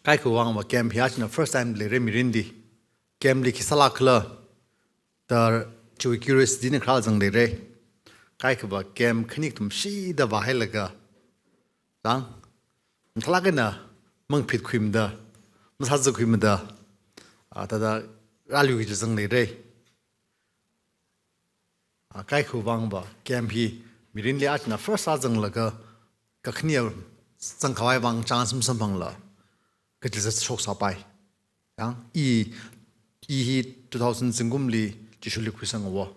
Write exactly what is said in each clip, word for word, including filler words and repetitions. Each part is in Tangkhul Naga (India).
Kaikhawang va camp hi achina first time leira mirinli. Camp li khi sālākhala da chiwui curiosity na kharā zangleira. Kaikhava camp khani kathum shida vāhailaga, chang, khalak eina mangphit khuimada, masāzā khuimada, a, thāda rālui kaji zangleira. A, kaikhawang va camp hi mirinli achina first sāzanglaga, kakhane zangkhavai vang chance masamphangla, kachili zat shoksāpai. Yang, i, i hi two thousand zingkumli Jishuli khuisanghaowa.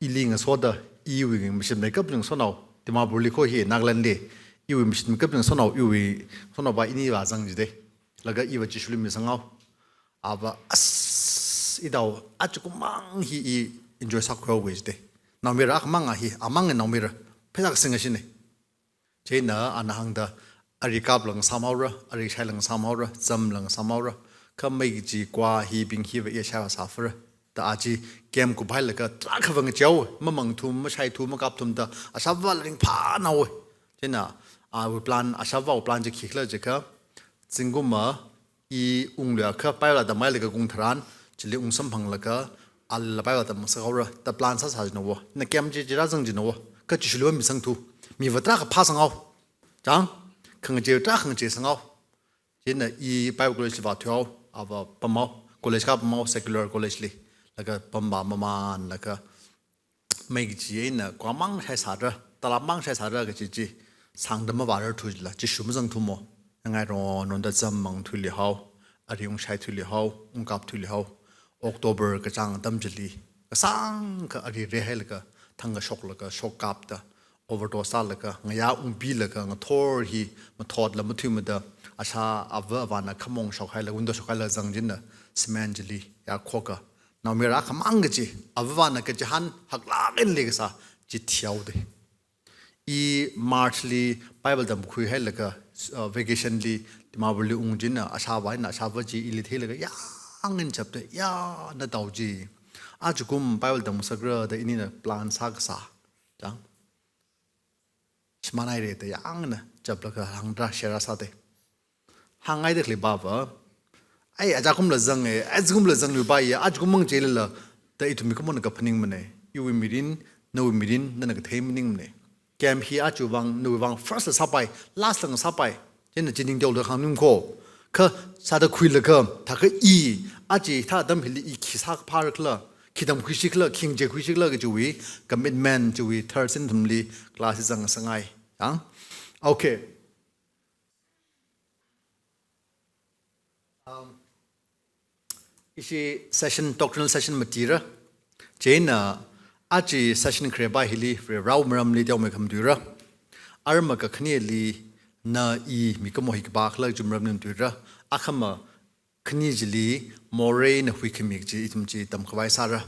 Ili ngasoda, iwui mashitmeikapli ngasonao, Dimapurli kho hi, Nagalandli, iwui mashitmeikapli ngasonao, iwui ngasonao va ini vāzang jida. Laga i va Jishuli misanghao. Ava, as, idao, achukumang hi i enjoy sākhuihaowa jida. Naomayara akhamang hi, amang naomayara, pheisā kasing kashina. Chieina ana hāngda, ari kapla ngasāmhaora, ari shaila ngasāmhaora, zamla ngasāmhaora, kha mei kaji kwa hibing hiva iya shaiva sāphara. Da aja camp kuphailaga tarākha va ngacheowa, mamangthum, mashaithum, makapthumda, ashāvāla ringphānaowa. Chieina, awui plan, ashāvāwui plan chi khikhala jiakha, zingkumva, i ungluiakha Bible tamhailaga ungtharan, chili ungsamphanglaga, ala Bible tamngasakhaora, da plan sāsā jinaowa. Na camp chi chirāzang jinaowa. Kha Jishuli va misangthu. Mi va tarākha phāsanghao. Chang, khangachei tarākha ngacheisangao. Chieina i Bible college li vāthuihao, ava pamhao, college kapamhao, secular college li. Laga pamva mamanlaga, mei kaji eina kwamang shaisāra, talāmang shaisāra kaji chi, sāngda mavārarthu jila, Jishu mazangthumo. Ngangairong ronda zam mangthuiluihao, ari ungshaithuiluihao, ungkapthuiluihao. October kachāng atam chili, kasāngkha ari reihailaga, thangkha shoklaga, shok kapta, overdose sālaga, ngayā ungpilaga, ngathor hi mathotla mathuimada, ashā ava avāna khamong shokhaila, window shokhaila zang chieina, cement chili yarkhoka, naomayara akhamang kaji, avāvana kachihān haklāk eina leikasā chi thihaoda. I March li Bible tamkhuihailaga, uh, vacation li Dimapurli ung chieina ashāvā eina ashāvā chi ili theilaga yāng eina chapda, ya, natao chi. Achukum Bible tamngasakra da inina plan sākasā. Chang. Shimānhaira da yāngna chaplaga hāngda share sāda. Hāngngaida khalei pava, ai, achakumla zanga, ai, achakumla zangluipaiya, achakum mang chilala, da ithum mikumona kaphaningmana. Iwui mirin, nawui mirin, nana kathei maningmana. Camp hi aja vang, nawui vang first la sāpai, last la ngasāpai. Chieina chi ningteoda khanganing kho. Kha sāda khuilaga, thākha i, aja thāda atam hili i khi sākapharakhala, khi tamkhuishikhala, khi ngachei khuishikhala kajiwui commitment chiwui third sin thumli class hi zangngasakngai. Yang? Okay. Um, ishi session, doctrinal session matira. Chieina, aja session khareba hili, Varewui maramli teomeikha matuira. Arma kakhaneli, na i mikumo hi kapākhala kaji maramli matuira. Akhama khani chili, moreina huikhami kaji ithum chi tamkhavai sāra.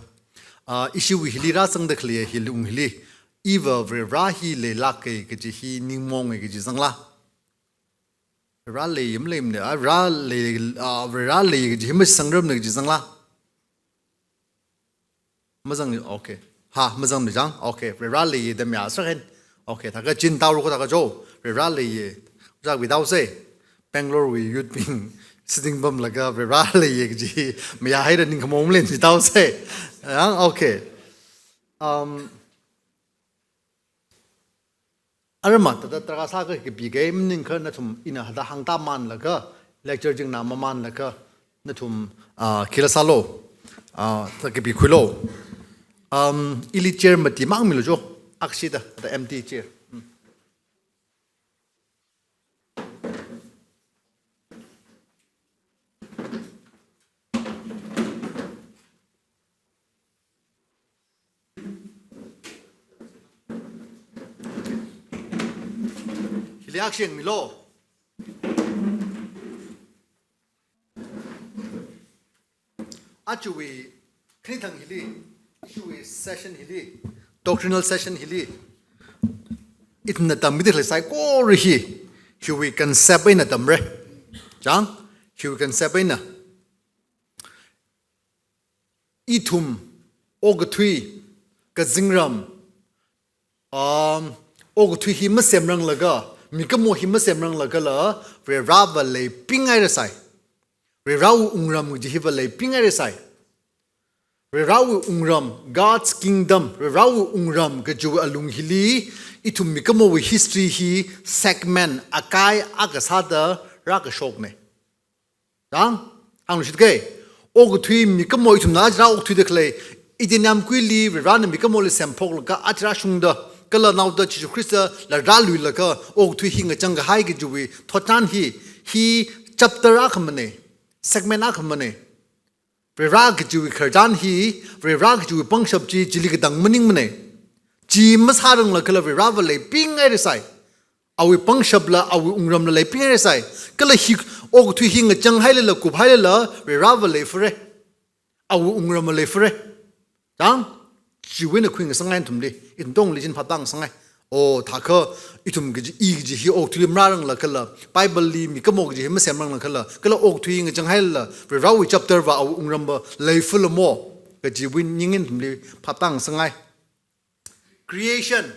Ah, ishiwui hili rāzangda khalei hili ung hili, iva Vare hi leilāka kaji hi ningmonga kaji zangla? Vare leiya maleimana, ah, Vare lei, ah, Vare leiya kaji hi masangrarmana kaji zangla? Mazang, okay. Ha, mazangmana chang? Okay. Vare leiya da mi asra hen. Okay, thākha chin tao ro ko thākha jo. Vare leiya. Ojā without say. Bangalore wui youth bing sitting pamlaga Vare leiya kaji mayāhaira ningkhamo maleimana without say. Yang, okay. Um, Arma, thāda tarākha sākha kapi kahai maningakha nathum ina hithāda hāngtāmanlaga, lecture chingna mamanlaga, nathum, ah, khila sālu, ah, thāda kapikhuilu. Um, ili chair mati mang milu jo, akshida, the empty chair. Hmm. Hili akshi yangmilu. Ajawui, khani thang hili, ishiwui session hili, doctrinal session hili, ithumna tammida khalei saikora hi, hiwui concept eina tamra. Chang, hiwui concept eina. Ithum, okathui, kazingram, um, okathui hi masemranglaga, mikumo hi masemranglagala, Varivarava leipinghairasai. Varivarawui wungram kaji hiva leipinghairasai. Varivarawui wungram, God's kingdom, Varivarawui wungram kajiwui alung hili, ithum mikumowui history hi segment akai akha sāda rākashokna. Chang, hāngluishit kei. Okathui mikumo ithumna aja rāokthuida khalei, Eden yāmguili Varivarana mikumoli semphoklaga aja rāshungda, kala naoda Jesu Khristala rāluilaga, okathui hi ngachang kahai kajiwui thotchan hi, hi chapter akhamana, segment akhamana. Varivara kajiwui khararchan hi, Varivara kajiwui pangshap chi, chili katang maningmana. Chi masāranglakhala Varivarava leipinghairasai. Awui pangshapla, awui wungramla leipinghairasai. Kala hi okathui hi ngachang hailala, kup hailala, Varivarava leifare. Awui wungramva leifare. Chang, chiwui eina khuingasakngai ithumli, ithum tongli chin phaptāngasakngai. O, thākha, ithum kaji, i kaji hi okathuili marāranglakhala, Bible li mikumo kaji hi masemranglakhala, kala okathui ngachang hailala, Varivarawui chapter va awui wungramva leifalamo, kajiwui ning eina ithumli phaptāngasakngai. Creation.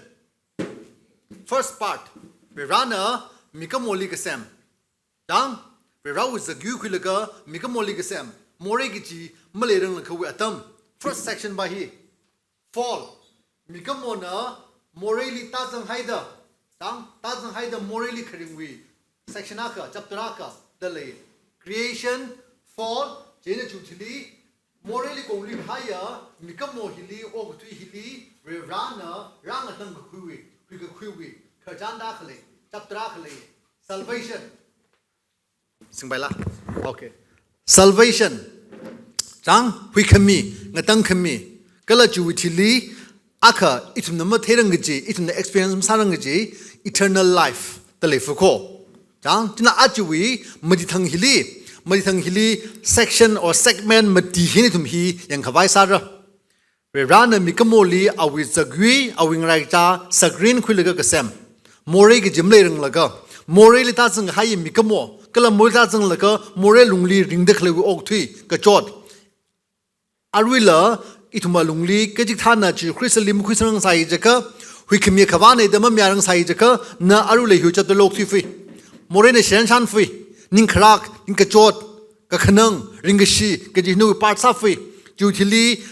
First part. Varivarana mikumoli kasem. Chang, Varivarawui zakyui khuilaga mikumoli kasem. Morei kaji maleiranglakha wui atam. First section va hi. Fall. Mikumona moreili tāzanghaida. Chang, tāzanghaida moreili kharingwui section akha, chapter akha da lei. Creation, fall, chieina chiwui thili, moreili kongli haiya, mikumo hili, okathui hili, Varivarana rāngatangkakhuiwui, huikakhuiwui, khararchan akha lei, chapter akha lei, salvation. Singpaila? Okay. Salvation. Chang, huikhami, ngatangkhami, kala chiwui thili, akha ithumna matheirang kaji, ithumna experience masārang kaji, eternal life da leifakho. Chang, china achiwui, matithang hili, matithang hili, section or segment mati hi ithum hi yangkhavai sāra. Varivarana mikumoli awui zakyui, awui ngaraichā, sakrin khuilaga kasem. Morei kaji maleiranglakha, moreili tāzanghai mikumo, kala morei tāzanglaga, morei lungli ringda khaleiwui okathui, kachot. Aruila, ithum alungli, kachikathāna Jesu Khristali makhuisangrangsai jiakha, huikhami khavāna da mamayārangsai jiakha, na aruila hiwui chapter okthuifai. Moreina shenshanfai, ningkharak, ningkachot, kakhanang, ringkashi, kaji nawui part sāfai. Chiwui thili,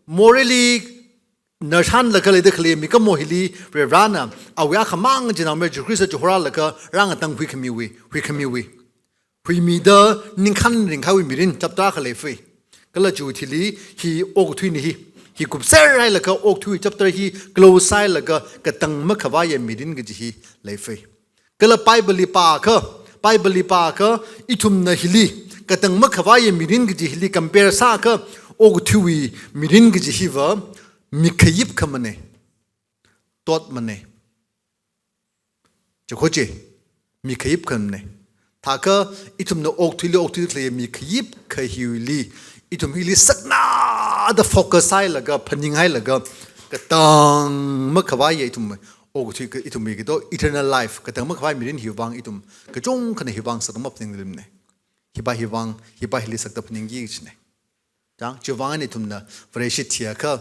moreili, narshanlaga leida khalei mikumo hili, Varivarana, awui akhamang chinaomei Jesu Khrista chihorālaga, rāngatangkhui khamiwui, huikhamiwui. Huimida ningkhan ringkhaiwui mirin chapter akha leifai. Kala chiwui thili hi okathuina hi, hi kupser hailaga okathui chapter hi close sāhailaga katang makhavaiya mirin kaji hi leifai. Kala Bible li pākha, Bible li pākha, ithumna hili, katang makhavaiya mirin kaji hili compare sākha, okathuiwui mirin kaji hiva, mikhayip khamana, totmana. Chikho chi, mikhayip khamana. Thākha ithumna okathuili okthuida khalei mikhayip kha hiwuili, ithum hili saknada focus sāhailaga, phaninghailaga, katang makhavaiya ithum, okathui ka ithum hi kato, eternal life, katang makhavai mirin hiwui vang ithum, kachungkhana hiwui vang sakta maphaningluimana. Hipa hiwui vang, hipa hili sakta phaningki kachina. Chang, chiwui vang eina ithumna Vareshi thiakha,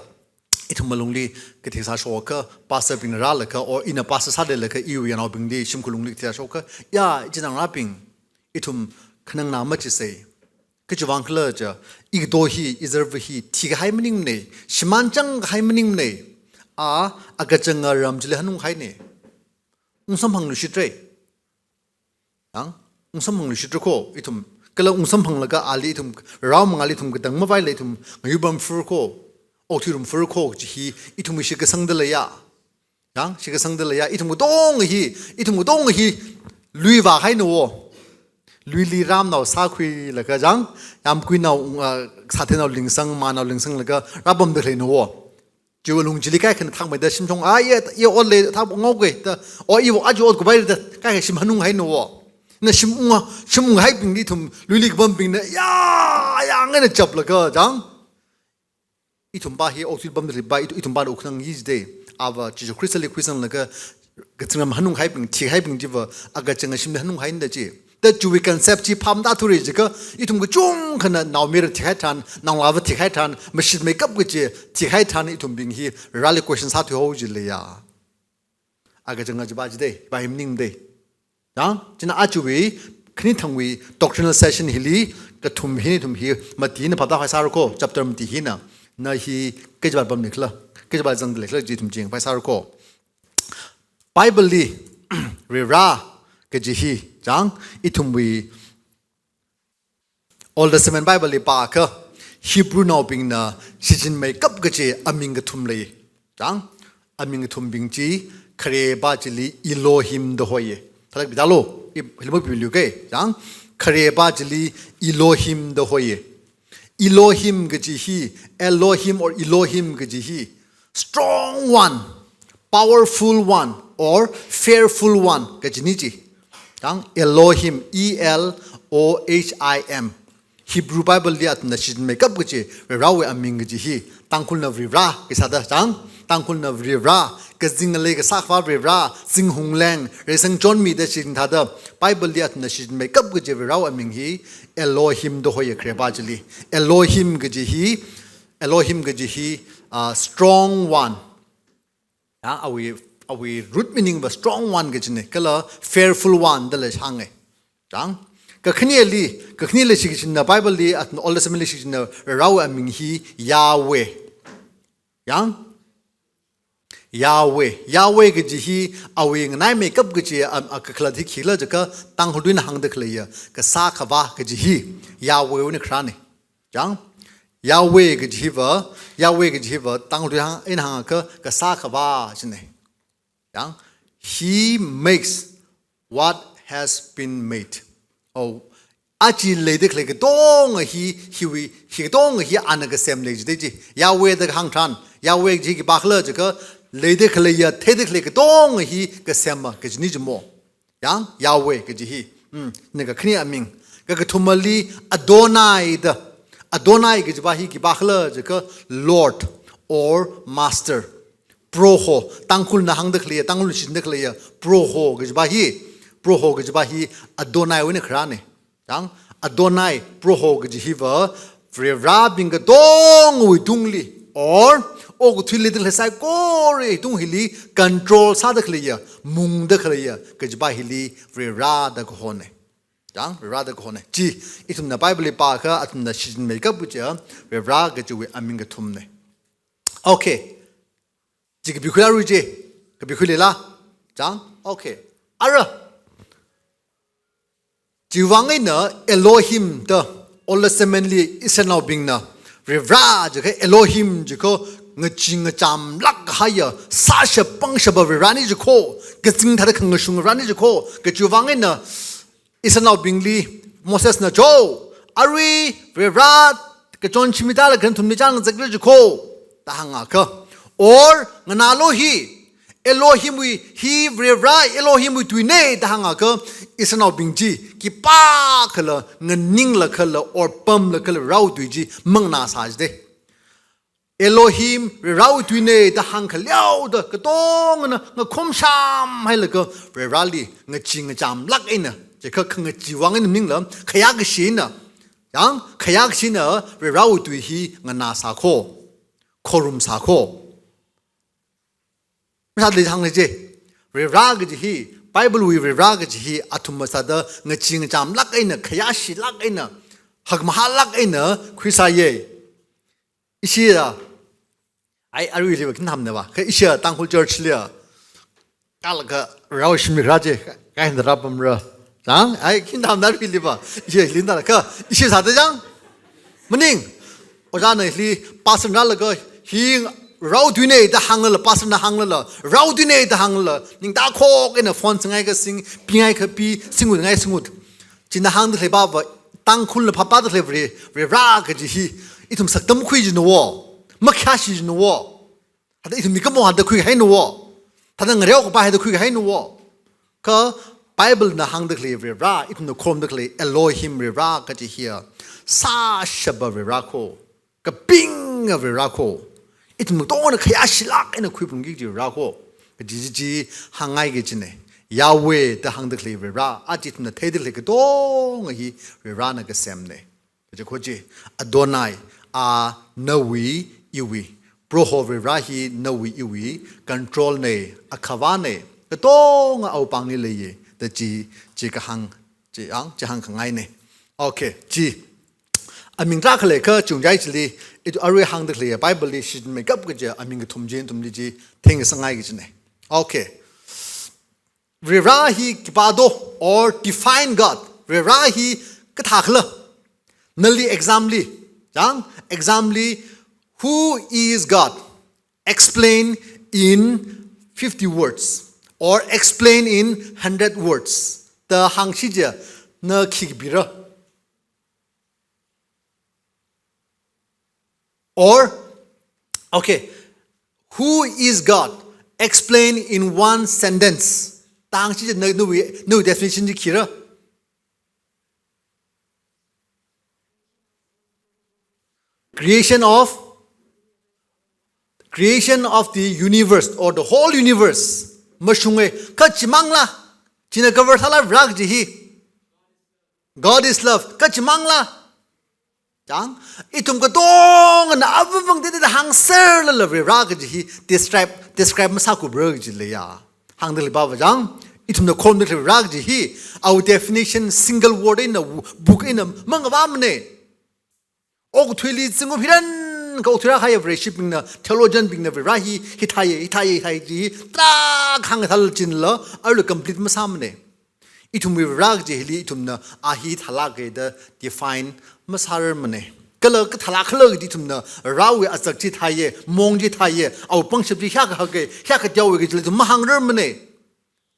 ithum alungli kathei sāshokakha, pastor bingna rālaga, or ina pastor sāda leilaga, iwui yangnaobingli shimkhur lungli kathei sāshokakha, ya, ichinā ngarābing, ithum khanangna machisei. Kachiwui vang khala jiakha, i kato hi, i zarva hi, thikahai maningmana, shimān changkahai maningmana, a, akachanga ram chili hanunghaina. Ungsamphangluishitra. Chang, ungsamphangluishitra kho, ithum, kala ungsamphanglaga ali ithum, rao mangāli ithum katang mavaila ithum, ngayurpamphara kho, okthuirumphara kho, kaji hi, ithum shitkasangda leiya. Chang, shitkasangda leiya, ithum katonga hi, ithum katonga hi, lui vāhaina wo. Luili ramnao sākhuilaga chang, yāmguinao, uh, sāthenao lingsang, manao lingsanglaga, rāpamda khaleina wo. Chiwui lung chili kaikhana thakmeida shimshong, a, i, i ot lei, thak ngaoke, da, o, i, aja ot kubai da, kaikha shim hanunghaina wo. Na shim unga, shim unghaibingli ithum, luili kapambingna, ya, ya, ngaina chaplaga, chang. Ithumpa hi okthuili pamda leipa, ith-, ithumpa da uknang yi jida. Ava, Jesu Khristali khuisanglaga, kazingram hanunghaibing, thihaibing chiva, akachanga shimli hanunghaina da chi. Da chiwui concept chi phāmada thura jiakha, ithum kachungkhana naomayara thikhai tharan, naongalāva thikhai tharan, mashitmeikap kachi thikhai tharan ithumbing hi, rali question sāthuihao jileiya. Akachanga chipa chida, pa hi maningmada. Chang, china achiwui, khani thangwui doctrinal session hili, kathum hi, ithum hi, mati na phaptāhai sāra ko, chapter mati hina, na hi, kachibā pamli khala, kachibā zangli khala, chi ithum ching phai sāra ko. Bible li, Varivarā, kaji hi, chang, ithumwui, Old Testament Bible li pākha, Hebrew naobingna shichinmeikap kaji aming kathum lei. Chang, aming kathumbing chi, khareba chili Elohim da hoiya. Thalak bidalo, i, hilmo bilu ke, chang, khareba chili Elohim da hoiya. Elohim kaji hi, Elohim or Elohim kaji hi, strong one, powerful one, or fearful one, kajina chi. Chang, Elohim, E L O H I M. Hebrew Bible li athumna shichinmeikap kaji, Varivarāwui aming kaji hi, Tangkhulna Varivarā, kasāda, chang, Tangkhulna Varivarā, kazing ngalei kasā akhava Varivarā, zinghungleng, reisang chonmida shichin thāda, Bible li athumna shichinmeikap kaji Varivarāwui aming hi, Elohim da hoiya khareba chili. Elohim kaji hi, Elohim kaji hi, ah, strong one. Ya, awui, awui root meaning va strong one kajina, kala fearful one dala hānga. Chang. Kakhaneli, kakhaneli shichinna Bible li, athumna Old Testament li shichinna Varivarāwui aming hi Yahweh. Yang? Yahweh. Yahweh kaji hi, awui nganaimeikap kaji, am, a, kakhalat hi khikhala jiakha, Tangkhul tuina hāngda khaleiya, kasā akhava kaji hi, Yahweh wui eina kharāna. Chang, Yahweh kaji hiva, Yahweh kaji hiva, Tangkhul tui hāng, eina hāngakha, kasā akhava, china. Chang, He makes what has been made. Oh, aja leida khalei katonga hi, hiwui, hi katonga hi ana kasemlei jida chi. Yahweh da hāng tharan, Yahweh chi khipākhala jiakha, leida khaleiya, theida khalei katonga hi kasema, kajina chi mo. Yang, Yahweh kaji hi. Hmm, na kakhane aming. Kakathumali Adonai da. Adonai kajiva hi khipākhala jiakha Lord or Master. Proho, Tangkhulna hāngda khaleiya, Tangkhulna shichinda khaleiya. Proho kajiva hi. Proho kajiva hi Adonai wui eina kharāna. Yang, Adonai, Proho kaji hiva, Varivarābing katongawui tungli, or, okathuili da khalei saikorawui tung hili, control sāda khaleiya, mungda khaleiya, kajiva hili, Varivarā da kahona. Yang, Varivarā da kahona. Chi, ithumna Bible li pākha, athumna shichinmeikap kaji, Varivarā kajiwui aming kathumna. Okay. Chi kapikhui arui chi, kapikhuilila. Chang, okay. Ara. Chiwui vang eina Elohim da Old Testament li Israelnaobingna Varivarā jiakha Elohim jiakha ngachee ngachamlāk kahaiya sāshap pangshapa Varivarāna jiakha kazing thāda khangashung Varivarāna jiakha kachiwui vang eina Israelnaobingli Mosesna cho, arui Varivarā kachon shimli tālaga nathumli chānzakra jiakha, da hāngakha. Or, nganālu hi, Elohimwui, hi Varivarā Elohimwui tuina da hāngakha, Israelnaobing chi, khipākhala, nganingla khala, or pamla khala, Varivarāwui tui chi, manganāsā jida. Elohim, Varivarāwui tuina da hāngkhaleoda, katongana ngakhomsham hailaga, Varivarāli ngachee ngachamlāk eina, jiakha khangachee vang eina maningla, khayākashi eina, yang, khayākashi eina, Varivarāwui tui hi nganāsā kho, khorumsā kho. Masāda hāngli chi, Varivarā kaji hi, Bible wui Varivarā kaji hi, athum masāda ngachee ngachamlāk eina, khayāshilāk eina, hakmahālāk eina, khuisāya. Ishi ya, ai, aruili va khin hamna va. Kha ishi ya Tangkhul church li ya. Kala kha rao shimli rā chi, kha hina rā pamra. Chang, ai, khin hamna aruili va. Ishi ya hili na kha, ishi sāda chang. Maning, ojāna hili, pastor na laga, hi Varivarāwui tuina da hānglala, pastor na hānglala, Varivarāwui tuina da hānglala, ningda khok eina phone singngai kasing, pingai kapi, singut ngai singut. China hāngda khalei va, Tangkhulna phaptāda khalei Vari, Varivarā kaji hi, ithum saktam khui jina wo, makhayāshi jina wo. Thāda ithum mikumo hāngda khuihaina wo. Thāda ngareo kapai hāngda khuihaina wo. Kha Bible na hāngda khalei Varivarā, ithumna khorumda khalei Elohim Varivarā kaji hiya, sāshapa Varivarā kho, kapinga Varivarā kho, ithum katongana khayāshilāk eina khuiphungki kaji Varivarā kho, kaji chi, chi hāngngai kajina. Yahweh da hāngda khalei Varivarā, aja ithumna theida khalei katonga hi Varivarāna kasemna. Kaji kho chi, Adonai, a nawui iwui. Proho Varivarā hi nawui iwui, control na, akhava na, katonga awui pāngli leiya, da chi, chi kahāng, Yang, chi hāngkhangaina. Okay, chi. Aming tarākha leikha chungchai chili, ithum arui hāngda khalei Bible li shichinmeikap kaji aming kathum chi, ithumli chi, theingasakngai kajina. Okay. Varivara hi khipā do, or define God. Varivara hi kathākhala. Nali exam li. Yang, exam li, who is God? Explain in fifty words. Or explain in hundred words. Da hāngshi chiakha, na khi kapira? Or, okay, who is God? Explain in one sentence. Da hāngshi chiakha na, nawui, nawui definition chi khira? Creation of, creation of the universe or the whole universe. Mashunga, kha chimangla, china cover sāla Varivara kaji hi. God is love. Kha chimangla. Yang, ithum katongana avāvang tete hāngserlala Varivara kaji hi describe, describe masākupra kaji leiya. Hāngda leipava yang, ithumna khorumda khalei Varivara kaji hi, awui definition single word eina, book eina mangavāmana. Okathuili zingkum hiran, okathui rākahai Vareshibingna, theologian bingna Varivara hi, hithāya, hithāya, hithāya chi, tarākha hāngthal chinla, arui complete masāmana. Ithumwui Varivara kaji hili ithumna a hi thālāka da define masārarmana. Kala kathālākhala kaji ithumna Varewui azak chi thāya, mong chi thāya, awui pangshap chi hiyākha haka, hiyākha teowa kaji ithum mahāngrarmana.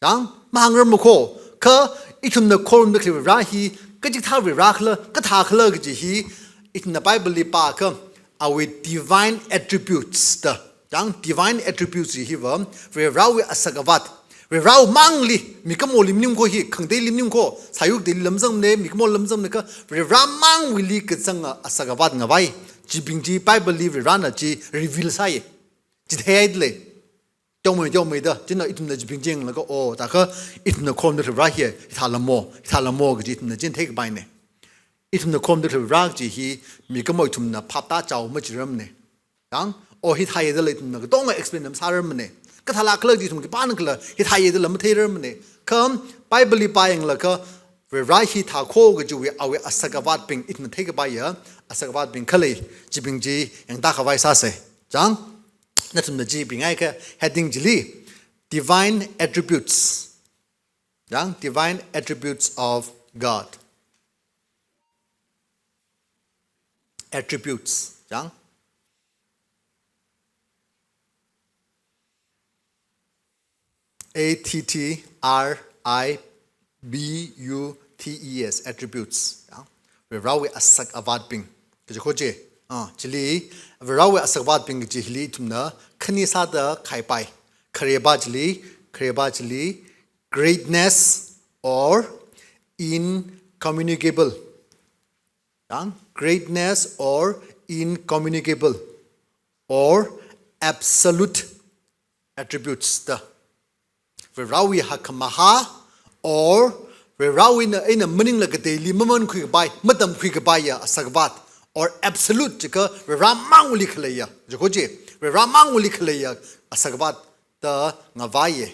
Yang, mahāngrarma kho, kha ithumna khorumda khalei Varivara hi, kachikathā Varivara khala, kathākhala kaji hi, ithumna Bible li pākha, awui divine attributes da. Yang, divine attributes hiva, Varivarawui asak avat. Varivarawui mangli, mikumoli maning kho hi, khangateili maning kho, sāyur kateili lamzangmana, mikumoli lamzangmana kha, Varivara mangwuili kazanga asak avat ngavai. Chibing chi Bible li Varivarana chi reveal sāya. Chitheihaida lei. Teomeiteomeida, china ithumna chibing chi yanglaga, oh, thākha ithumna khorumda khalei Varivara hi, hithālamo, hithālamo kaji ithumna china theikapaina. Ithumna khorumda khalei Varivara kaji hi, mikumo ithumna phap tāchao machirarmana. Yang, oh, hithāya dala ithumna katonga explain masārarmana. Kathālākhala kaji ithum khipānakhala, hithāya dala matheirarmana. Kha, Bible li pāyanglaga, Varivara hithā kho kajiwui awui asak avatbing ithumna theikapaiya, asak avatbing khalei, chibing chi yangtākhavai sāsa. Yang, nathumna chi pingaiakha heading chili, divine attributes. Yang, divine attributes of God. Attributes. Yang. A T T R I B U T E S, attributes. Yang. Varivarawui asak avatbing. Kaji kho chi. Ah, chili, Varivarawui asak avatbing kaji hili ithumna khani sāda khaipai. Khareba chili, khareba chili, greatness or incommunicable. Yang, greatness or incommunicable or absolute attributes da. Varivarawui hakkhamahā or Varivarawuina eina maningla kateili mamankhui kapai, matamkhui kapaiya asak avat, or absolute jiakha Varivara mangwuili khaleiya. Jiakha chi, Varivara mangwuili khaleiya asak avat da ngavaiya.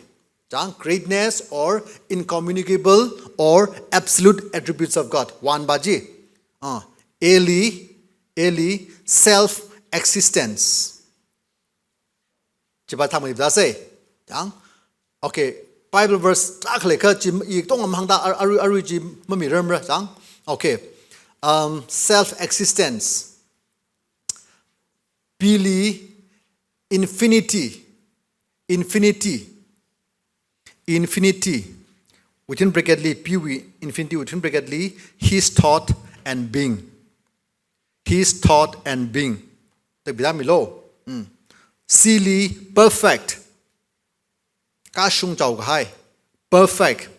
Yang, greatness or incommunicable or absolute attributes of God. One ba chi. Ah, A li, A li self-existence. Chiba thāmei ba se. Yang, okay, Bible verse tarākha leikha chi i tong am hāngda ar-, arui, arui chi mamirarmara. Yang, okay. Um, self-existence. B li infinity, infinity, infinity, within bracket li, B wui infinity within bracket li, his thought and being. His thought and being. Takbida milo. Mm. C li perfect. Kashung chaokahai. Perfect.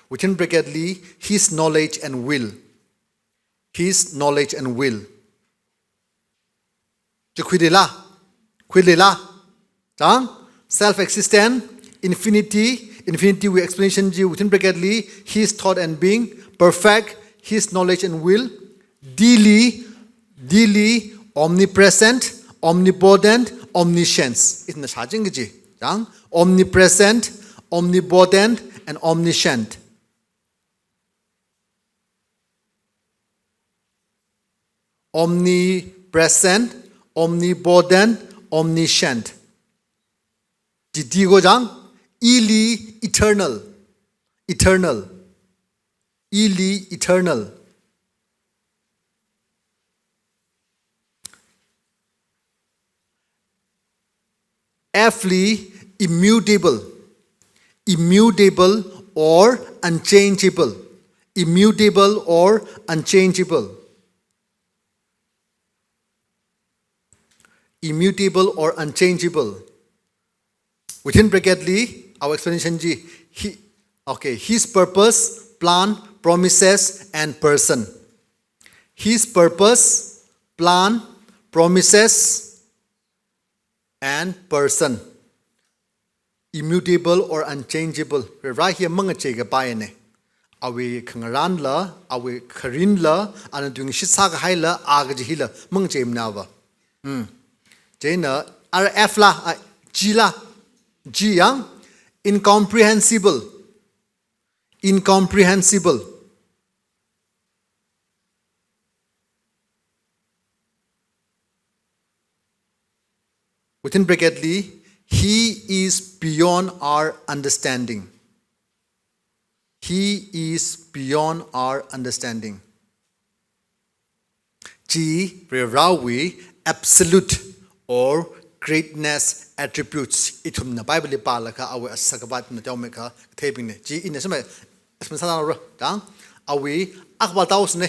Within bracket li, his knowledge and will. His knowledge and will. Chi khuilila. Khuilila. Chang? Self-existent, infinity, infinity wui explanation chi within bracket li, his thought and being, perfect, his knowledge and will, D li, D li, omnipresent, omnipotent, omniscience. Ithumna shāching kaji. Chang? Omnipresent, omnipotent, and omniscient. omnipresent, omnipotent, omniscient. Titi ko jang, ili eternal, eternal, ili eternal. F li immutable, immutable or unchangeable, immutable or unchangeable, immutable or unchangeable. Within bracket li, our explanation ji, he, okay, his purpose, plan, promises, and person. His purpose, plan, promises, and person. Immutable or unchangeable. Varivarā hi mangachei kapaina. Awui khangarānla, awui kharinla, ana tuingashit sākahaila, a kaji hila, mangacheimana va. Hmm. Chieina, R F la, a, G la, G yang, incomprehensible. Incomprehensible. Within bracket li, he is beyond our understanding. He is beyond our understanding. Chi Varivarāwui absolute or greatness attributes. Ithumna Bible li pālaga awui asakavat na teomeikha theibingna. Chi ina sumai asman sana ro. Tang awui akba taus ne.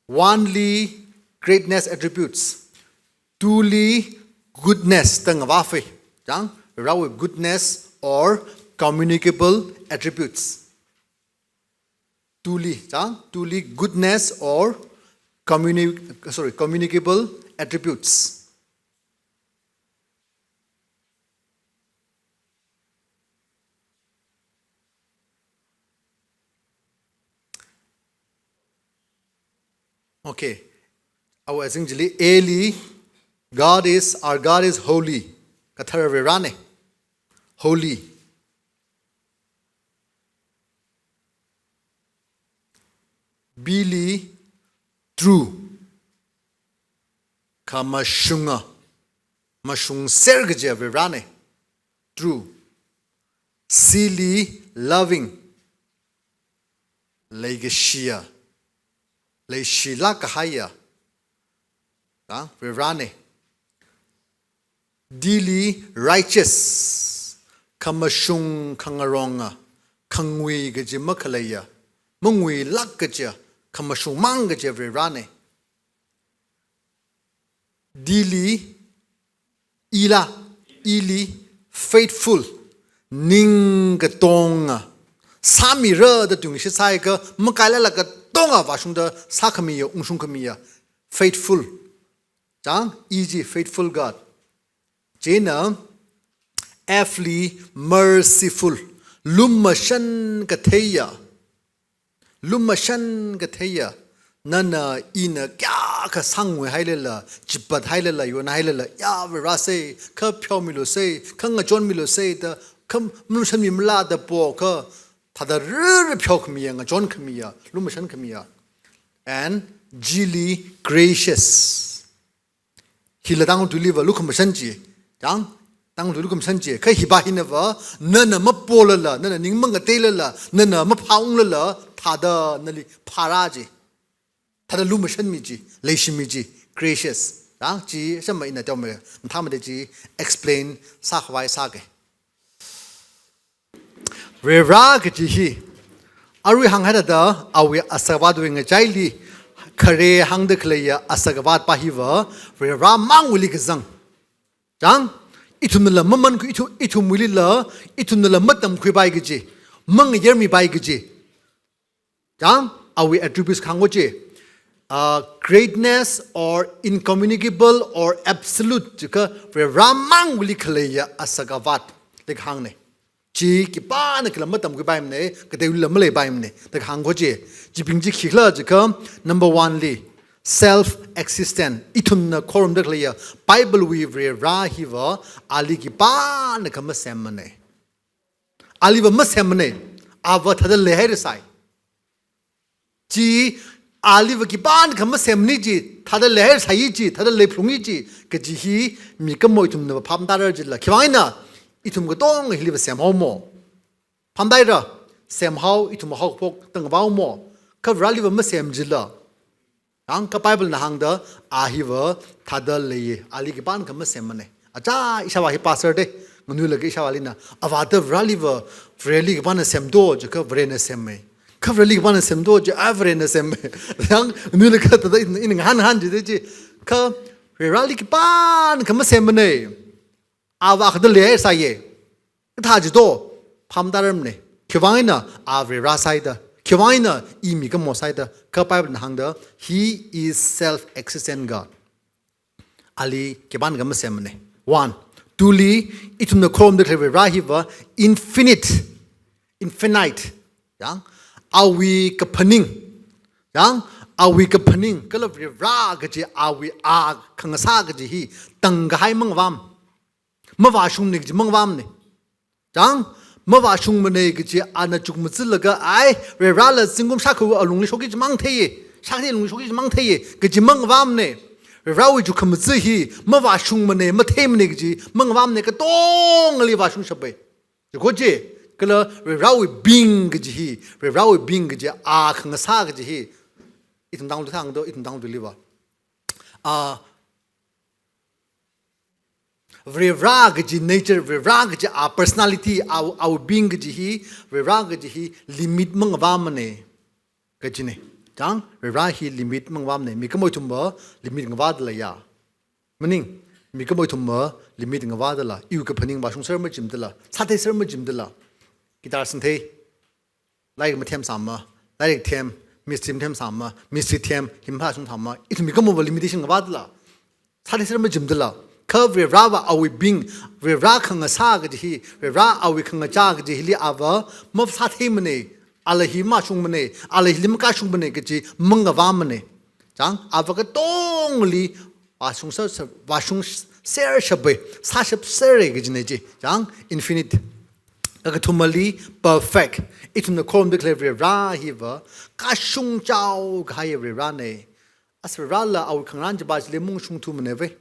One li greatness attributes. Two li goodness tang avafei. Tang Varivarāwui goodness or communicable attributes. Two li, tang, two li goodness or communi-, sorry, communicable attributes. Okay. Awui azing chili A li, God is, our God is holy. Kathara Varivarāna. Holy. B li true. Khamashunga. Mashungser kajiya Varivarāna. True. C li loving. Leikashiya. Leishilāk kahaiya. Tang Varivarāna. D li righteous, khamashung khangaronga, khangui kaji makhaleiya, manguilāk kajiya, khamashungmang kajiya Varivarāna. D li, E la, E li faithful, ningkatonga, sāmira da tuingashit sāakha, makailala katonga vāshungda sākhamiya, ungshungkhamiya, faithful. Tang, E ji faithful God. Chieina F li merciful, lumashan katheiya. Lumashan katheiya. Nana ina kayākha sāngui hailala, chipat hailala, yon hailala, ya Varivarā sei, kha pheomilu sei, kha ngachonmilu sei da, kha malumashanmimala da po kha, thāda riri pheokhamiya, ngachonkhamiya, lumashankhamiya. And G li gracious. Hila Tangkhul tuiliva lukhamashan chi. Tang, Tangkhul tui lukhamashan chi. Kha hiva hinava, nana mapolala, nana ning mangateilala, nana maphāunglala, thāda nali phārā chi. Thāda lumashanmi chi, leishimi chi, gracious. Tang, chi shama ina teomei, mathāmada chi explain sākhavai sāke. Varivarā kaji hi, arui hānghaida awui asakavatvai ngachaili, khare hāngda khaleiya asakavatvā hiva, Varivarā mangwuili kazang. Tang, ithumnala maman khu ithu-, ithumwuilila, ithumnala matamkhuipai kaji, mangayarmipai kaji. Tang, awui attributes kahāng ko chi, uh, greatness or incommunicable or absolute, jiakha Varivarā mangwuili khaleiya asakavatvai kahāngna. Chi khipāna khala matamkhuipaimana, kateiwuilila maleipaimana, da kahāng ko chi. Chibing chi khikhala jiakha number one li, self-existent. Ithumna khorumda khaleiya, Bible wui Varivarā hiva, ali khipānakha masemmana. Aliva masemmana, ava thāda leihaira sai. Chi aliva khipānakha masemni ji, thāda leihaisai ji, thāda leiphalungi ji, kaji hi mikumo ithumna phaptara jila. Khiwuivang eina ithum katonga hiliva semhaomo. Phaptara, semhao, ithum haophok tangvaomo. Kha Vareliva masem jila. Yang kha Bible na hāngda, a hiva thāda leiya, ali khipānakha masemmanei. Aja ishāvā hi pastor de, nganuilakha ishāvālina, avāda Vareliva, Vareli khipāna semdo, jiakha Varena semmei. Kha Vareli khipāna semdo, jia Varena semmei. Yang nganuilakha thāda ina, ina ngahān ngahān ji de ji. Kha Vareli khipānakha masemmanei. Avā khada leihaisaiya. Kathā jido, phaptararmanei. Khiwuivang eina a Varivara saida. Khiwuivang eina i mikumo saida. Kha Bible na hāngda, he is self-existent God. Ali khipānakha masemmanei. One. Two li, ithumna khorumda khalei Varivara hiva infinite. Infinite. Yang, awui kaphaning. Yang, awui kaphaning. Kala Varivara kaji awui a khangasā kaji hi tangkahai mangavām. Mavāshungmanei kaji mangavāmnei. Chang, mavāshungmanei kaji ana chukmazaklaga ai, Varivarala zingkum shākha alungli shokki jimang theiya, shākha alungli shokki jimang theiya, kaji mangavāmnei. Varivarawui chukmaza hi, mavāshungmanei, matheimanei kaji mangavāmnei, katongali vāshungshappai. Jikho ji, kala Varivarawui being kaji hi, Varivarawui being kaji, a khangasā kaji hi. Ithum tangkhul thangdo, ithum tangkhul liva. A, Varivara kaji nature, Varivara kaji a personality, a, awui being kaji hi, Varivara kaji hi limit mangavāmanei. Kajinei. Chang, Varivara hi limit mangavāmanei. Mikumo ithumva limit ngavāda leiya. Maning, mikumo ithumva limit ngavāda la. Iwui kaphaning vāshungser majimda la. Sātheiser majimda la. Guitar singthei. Lairik mathem sāma, lairik them, mistri mathem sāma, mistri them, himha shung thāma, ithum mikumova limitation ngavāda la. Sātheiser majimda la. Kha Varivarava awui being, Varivara khangasā kaji hi, Varivara awui khangachā kaji hili ava, masātheimanei, ala hi mashungmanei, ala hili makashungmanei kaji mangavāmanei. Chang, ava katongali vāshungser, vāshungser shappai, sāshapser kajinei ji. Chang, infinite. Kakathumali perfect. Ithumna khorumda khalei Varivara hiva, kashungchao kahai Varivaranei. As Varivarala awui khangarān chiva chili mungshungthumanei ve.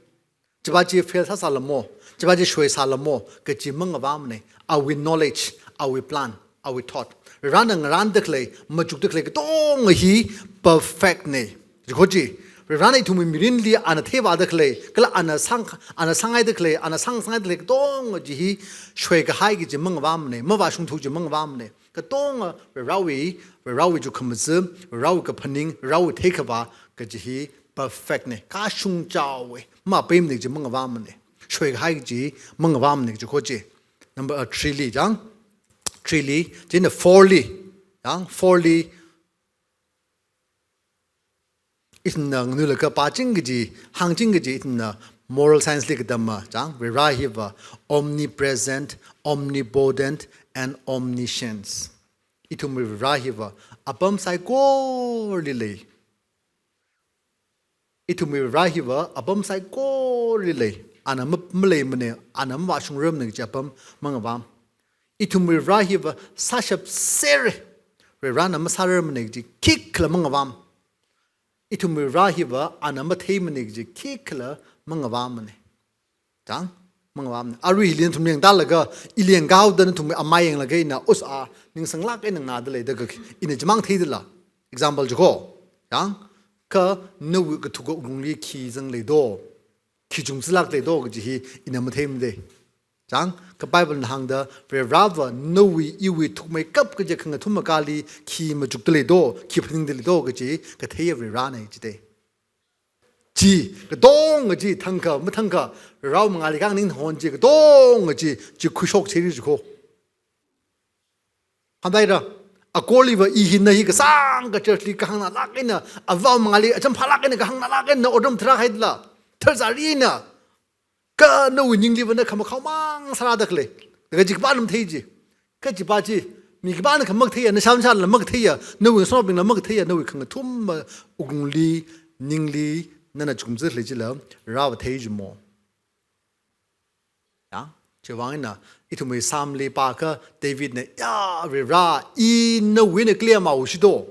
Chiva chi fail sāsālamo, chiva chi shoisālamo, kaji mangavāmanei. Awui knowledge, awui plan, awui thought. Varivarana ngarānda khalei, machukda khalei katonga hi perfect nei. Jikho ji, Varivarana ithumwui mirinli ana theivāda khalei, kala ana sāng, ana sānghaida khalei, ana sāng sānghaida khalei katonga chi hi shoikahai kaji mangavāmanei, mavāshungthu kaji mangavāmanei. Katonga Varivarawui, Varivarawui chukmaza, Varivarawui kaphaning, Varivarawui theikhavā kaji hi perfect nei, kashungchaowei, mapeimanei kaji mangavāmanei. Shoikahai kaji mangavāmanei jikho ji. Number, uh, three li, chang. Three li, chieina four li, chang, four li. Ithumna nganuilakha pāching kaji, hāngching kaji, ithumna moral science li katamma, chang, Varivara hiva omnipresent, omnipotent, and omniscience. Ithumwui Varivara hiva apam saikorali lei. Ithumwui Varivara hiva apam saikorali lei. Ana ma-, maleimanei, ana mavāshungrarmanei kaji apam mangavām. Ithumwui Varivara hiva sāshapser, Varivarana masārarmanei kaji khikhala mangavām. Ithumwui Varivara hiva ana matheimanei kaji khikhala mangavāmanei. Chang, mangavāmanei. Arui hili nathum yangtālaga, ili yangkāhaoda nathum amai yanglaga ina, us a, ningsanglāk eina nganāda leida kaki, ina chimang theida la. Example jikho. Chang, kha nawui kathuka wuklungli khi zangleido, khi chungzalāk leido kaji hi ina matheimanei. Chang, kha Bible na hāngda, Varivarava nawui iwui thukmeikap kaji khangathum makāli khi machukda leido, khi phaningda leido kaji katheiya Varivaranei jidei. Chi, katonga chi, thangkha, mathangkha, Varivara mangāli khanganing hon chi, katonga chi, chi khuishok cheri jikho. Khandaira, akorliva i hina hi kasāngkha church li kahāngnalāk eina, avā mangāli acham phālāk eina, kahāngnalāk eina, otram tharāhaida la, tharzarina. Kha nawui ningliva na khamakhao mang sārāda khalei. Kha chi khipāna mathei ji. Kha chiva chi, mi khipānakha makatheiya, na sham shala makatheiya, nawui ngasotnaobingla makatheiya, nawui khangathum wuklungli, ningli, nana chukmaza khalei chila, Varivara thei jimo. Ya, chiwuivang eina, ithumwui Psalm li pākha David na, ya, Varivara, i nawui eina khalei mao shido.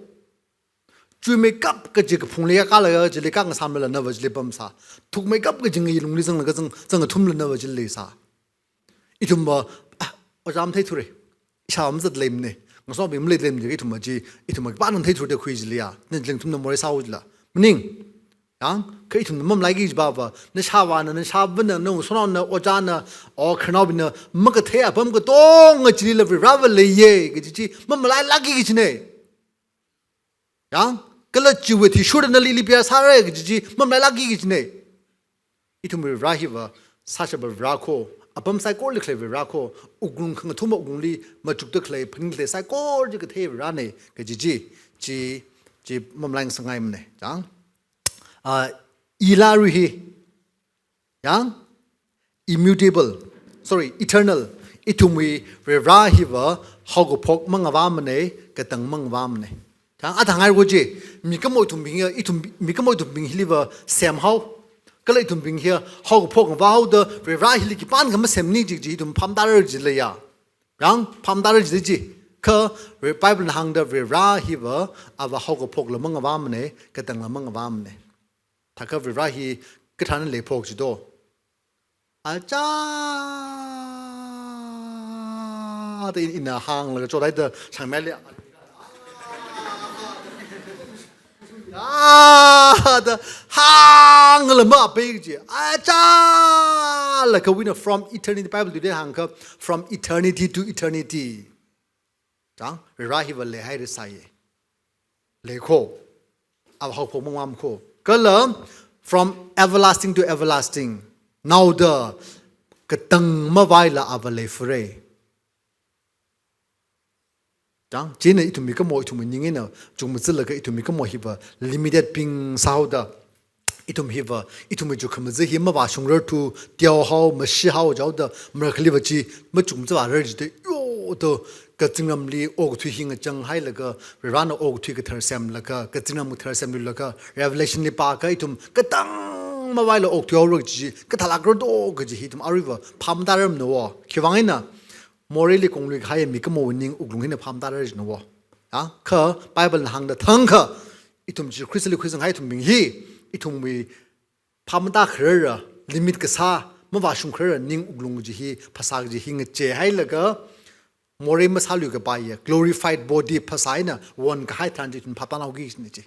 Chuimeikap kaji kaphungli ya kala ya chili khangasāmala nava chili pamsā. Thukmeikap kaji ngayi lungli zanglaga zang, zangathumla nava chili sā. Ithumva, ah, ojā matheithura. Ishāva mazatleimana. Ngasonbing maleileimana, ithumva chi, ithumva khipāna matheithura da khui chili ya. Ningchāng ithumna morei sāhaola. Maning. Yang, kha ithumna mamalaiki kajipava, nashāvāna, nashāvana, naosonao na, ojāna, o khararnaobingna, makathei apam katonga chilila Varivarava leiya, kaji chi, mamalailāki kajina. Yang, kala chiwui athishurda nali ili pia sāra kaji chi, mamalailāki kajina. Ithumwui Vare hiva, sāshapa Vare kho, apam saikorali khalei Vare kho, wuklung khangathuma wuklungli machukda khalei, phaningda khalei saikora chi kathei Varena, kaji chi, chi, chi mamalaingasakngaimana. Yang, ah, ila ru hi, yang, immutable, sorry, eternal. Ithumwui Vare hiva haokaphok mangavāmana, katang mangavāmana. Yang, athang hairu chi, mikumo ithumbing ya, ithum mikumo ithumbing hiliva semhao. Kala ithumbing hi haokaphok ngavāhaoda, Vare hili khipānakha masemni kaji chi ithum phāmatara jilaya. Yang, phāmatara jida chi. Kha Bible na hāngda Vare hiva, ava haokaphokla mangavāmana, katangla mangavāmana. Thākha Vare hi kathāna leiphok jido. Achā da in, ina hānglaga chodaida shangmele. Ya, da hāngla mapai chi. Achā la kawina from eternity. Bible today hāngkha from eternity to eternity. Chang, Vare hiva leihaira sāya. Lei kho. Ava haophok mangavāma kho. Kala from everlasting to everlasting. Naoda katang mavaila ava leifura. Chang, chieina ithum mikumo ithum ning eina chungmajalaga ithum mikumo hiva limited bing sāhaoda. Ithum hiva, ithumwui chukkhamajā hi mavāshungrarthu, teohao, mashihao jihaoda, marakhaliva chi, machungmajavārar jida, yo, to, kazingramli okathui hi ngachang hailaga, Varena okathui kathar semlaga, kazingramli kathar semluilaga, Revelation li pākha ithum katang mavaila okathui haora kaji, kathālākra do kaji hi ithum aruiva phāmatararmana wo. Khiwuivang eina, moreili konglui kahai mikumo ning wuklung hina phāmatarar jina wo. Ya, kha Bible na hāngda thangkha, ithum Jesu Christ li khuisang kahai ithumbing hi, ithumwui phāmatakharara, limit kasā, mavāshungkharara ning wuklung kaji hi, phasā kaji hi ngachei hailaga, morei masāluikapaiya, glorified body phasā eina, won kahai tharan chi ithum phātānhaoki kajina chi.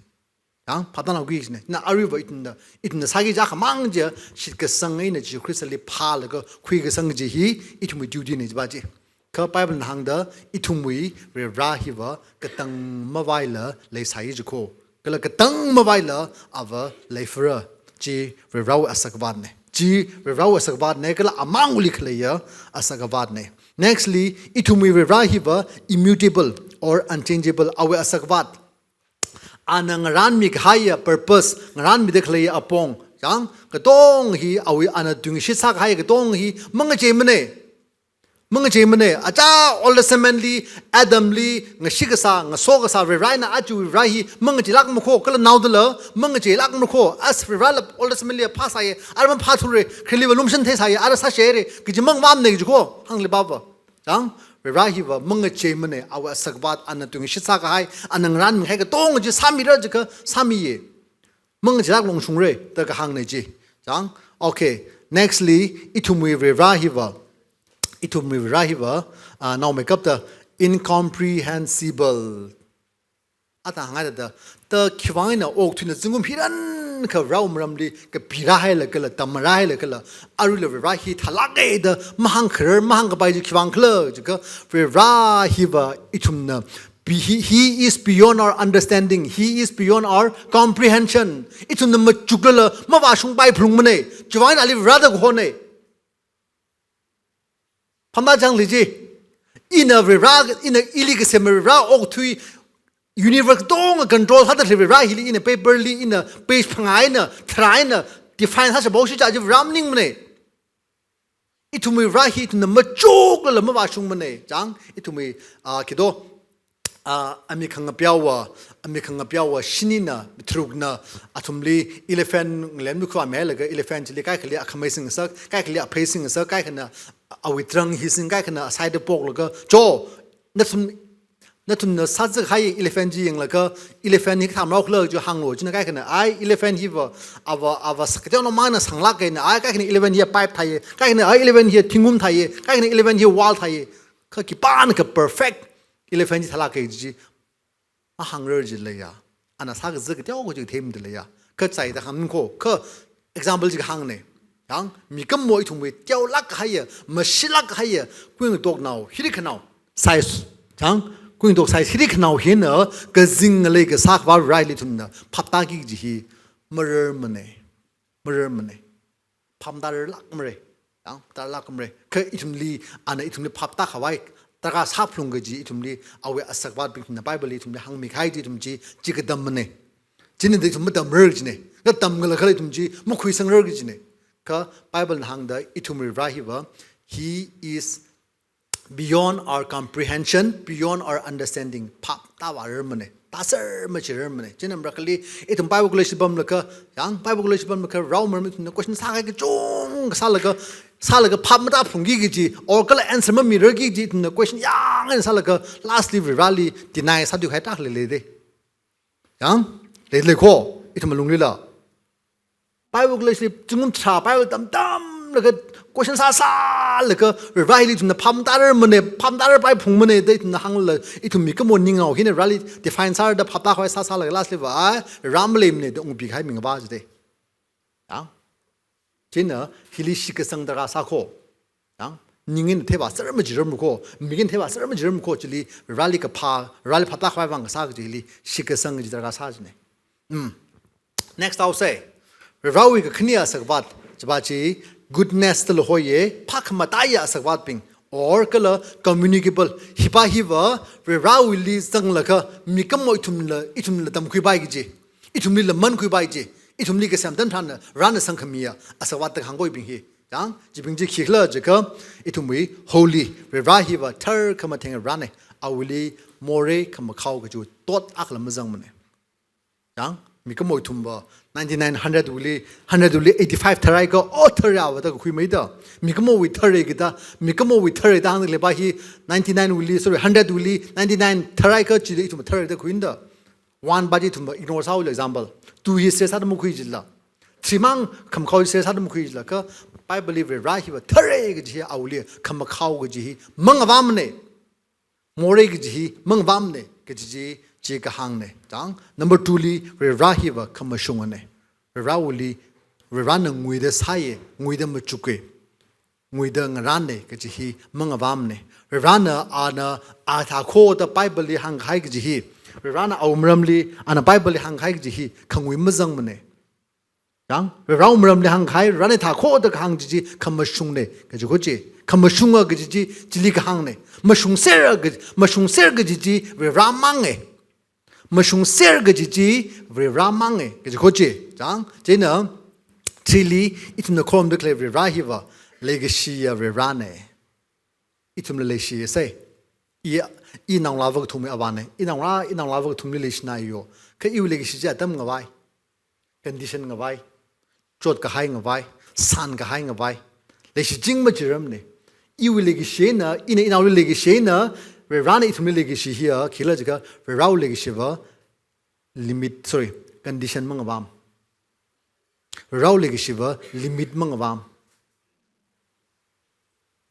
Yang, phātānhaoki kajina. Na aruiva ithumna, ithumna sāki kaji akhamang chi, shitkasang eina Jesu Christ li phālaga khuikasang kaji hi, ithumwui duty na jiva chi. Kha Bible na hāngda, ithumwui Vare hiva katang mavaila leisai jikho. Kala katang mavaila ava leifura. Chi Varewui asakvatna. Chi Varewui asakvatna, kala amangli khaleiya asakvatna. Nextly, ithumwui Vare hiva immutable or unchangeable, awui asakvat. Ana ngarānmi kahaiya purpose, ngarānmida khaleiya apong, yang, katong hi awui ana tuingashit sākahai katong hi mangacheimana. Mangacheimana, achā Old Testament li, Adam li, ngashit kasā, ngaso kasā, Varena aja Vare hi, mangacheilākma kho, kala naodala, mangacheilākma kho, as Varela Old Testament li phāsāya, ara maphāthura, khareliva lumashan theisāya, ara sāshera, kaji mangavāmana kaji kho, hāngli pāva. Chang, Vare hiva mangacheimana, awui asakvat, ana tuingashit sākahai, ana ngarānmi kahai katong chi sāmira jiakha, sāmiya. Mangacheilāk longshungra, da kahāngna chi. Chang, okay. Nextly, ithumwui Vare hiva. Ithumwui Vare hiva, ah, naomeikapta incomprehensible. Athang hāngngaida, da khiwuivang eina okathuina zingkum hiyākha Varewui maramli kapirāhailakhala, tamrāhailakhala, aruila Vare hi thālāka da mahāngkharar, mahāngkapai chi khiwuivang khala jiakha, Vare hiva ithumna be-, he, he is beyond our understanding. He is beyond our comprehension. Ithumna machuklala mavāshungpai phalungmana. Chiwuivang eina ali Vare da kahona. Phamda chang li chi. Ina Vare, ina ili kasem Vare, okathui universe katonga control sāda khalei Vare hili ina paper li, ina page phangā eina, tharā eina define sāshaphaosi kaji Vare maningmana. Ithumwui Vare hi ithumna machuklala mavāshungmana. Chang, ithumwui, ah, kido, ah, ami khangapeowa, ami khangapeowa shinina, tharukna, athumli elephant ngalemlu khuivāmihailaga elephant chili kaikhali akhamei singngasak, kaikhali aphei singngasak, kaikhana awui trunk hi sing, kaikhana aside phoklaga, cho, nathum Nathumna sāzak kahai elephant chi yanglaga, elephant hi kathā marao khala chi hānglu, china kaikhana, ai, elephant hiva, ava, ava sak kateonao mangna sanglāk eina, ai, kaikhana elephant hi pipe thāi, kaikhana, ai, elephant hi thingkum thāi, kaikhana elephant hi wall thāi, kha khipānakha perfect elephant chi thālāka chi, mahāngrar jilaga, ana sākazak kateo kaji theida leiya. Kha chieina hāngko, kha example chi kahāngna. Yang, mikumo ithumwui teolāk kahaiya, mashilāk kahaiya, kuingatoknao, hirikhanao, size, yang, kuingatok size hirikhanao hina, kazing ngalei kasā Vare li ithumna phaptāki kaji hi, mararmana, mararmana. Phaptārarlākmara. Yang, tārlākmara. Kha ithumli, ana ithumli phaptākhavai, tarākha sāphalung kaji ithumli, awui asakvatbingna Bible li ithumli hāngmi kahai chi ithum chi, chi katammana. China da ithum matamrar kajina. Kha tamkhala khala ithum chi, makhuisangrar kajina. Kha Bible na hāngda ithumwui Vare hiva, He is beyond our comprehension, beyond our understanding. Phaptāvārarmana. Tāser machirarmana. China marakhali, ithum Bible college pamlaga, yang Bible college pamlaga, rao maram ithumna question sākahai kachungkha sālaga, sālaga phap matāphalungki kaji, or kala answer mamirarki kaji, ithumna question yāng eina sālaga, lastly Vareli deny sāthuikahai tarākha leida. Yang, leilei ko, ithum alunglila. Bible college li zingkum tharā Bible tamtamlaga, question sāsālaga, Vareli ithumna phap matārarmana, phap matārarpai phungmana, da ithumna hāngla, ithum mikumo ningnao hina Vareli define sāda phaptākhavai sāsālaga, lastly va, ai, Vare maleimana da ungpikahai mingva jida. Yang, china hili shitkasang tarākha sāko. Yang, ning eina theivāser machirarmako, mik eina theivāser machirarmako, chili Vareli kaphā, Vareli phaptākhavai vang kasā kaji hili shitkasang kaji tarākha sā jina. Hmm. Next I'll say, Varewui kakhane asakvat, chiva chi goodness dala hoiya, phākhamataiya asakvatbing, or kala communicable, hipa hiva, Varewuili zanglaga, mikumo ithumla, ithumla tamkhuipai kaji, ithumlila mankhuipai kaji, ithumli kasem tan tharan, Varena sangkhamiya, asakvat da kahāng koibing hi. Yang, chibing chi khikhala jiakha, ithumwui holy, Vare hiva tharkhamatheng Varena, awuili morei khamakhao kaji tot akhala mazangmana. Yang, mikumo ithumva, ninety-nine, hundred wuili, hundred wuili eighty-five tharai kha, o tharai ava da kakhuimeida. Mikumowui tharai kida, mikumowui tharai da hāngda leipa hi, ninety-nine wuili, sorry, hundred wuili, ninety-nine tharai kha, chili ithum tharai da khuida. One pa chi ithumva ignore sālu example. Two hi stress sāda makhui jila. Three mang khamakhao stress sāda makhui jila. Kha Bible li Vare hiva tharai kaji hi awuili, khamakhao kaji hi, mangavamana. Morei kaji hi mangavamana, kaji chi, chi kahāngna. Chang, number two li, Vare hiva khamashungana. Varewuili, Varena nguida sāya, nguida machuka, nguida ngarāna, kaji hi mangavamana. Varena ana athā kho da Bible li hāngkahai kaji hi, Varena awui maramli, ana Bible li hāngkahai kaji hi, khangui mazangmana. Yang, Varewui maramli hāngkahai, Varena thā kho da kahāng chi chi, khamashungna, kaji ko chi. Khamashunga kaji chi, chili kahāngna. Mashungser ka, mashungser kaji chi, Vare manga. Mashungser kaji chi, Vare manga, kaji ko chi. Yang, china, chili, ithumna khorumda khalei Vare hiva, leikashiya Varena. Ithumla leishiya sai. I, i naongalāva kathumwui avāna. I naongalā, i naongalāva kathumli leishina yo. Kha iwui leikashi chi atam ngavai. Condition ngavai. Chotkahai ngavai. Sānkahai ngavai. Leishiching machirarmana. Iwui leikashina, ina inaoli leikashina, Varena ithumli leikashi hiya, khikhala jiakha, Varewui leikashiva, limit, sorry, condition mangavām. Varewui leikashiva, limit mangavām.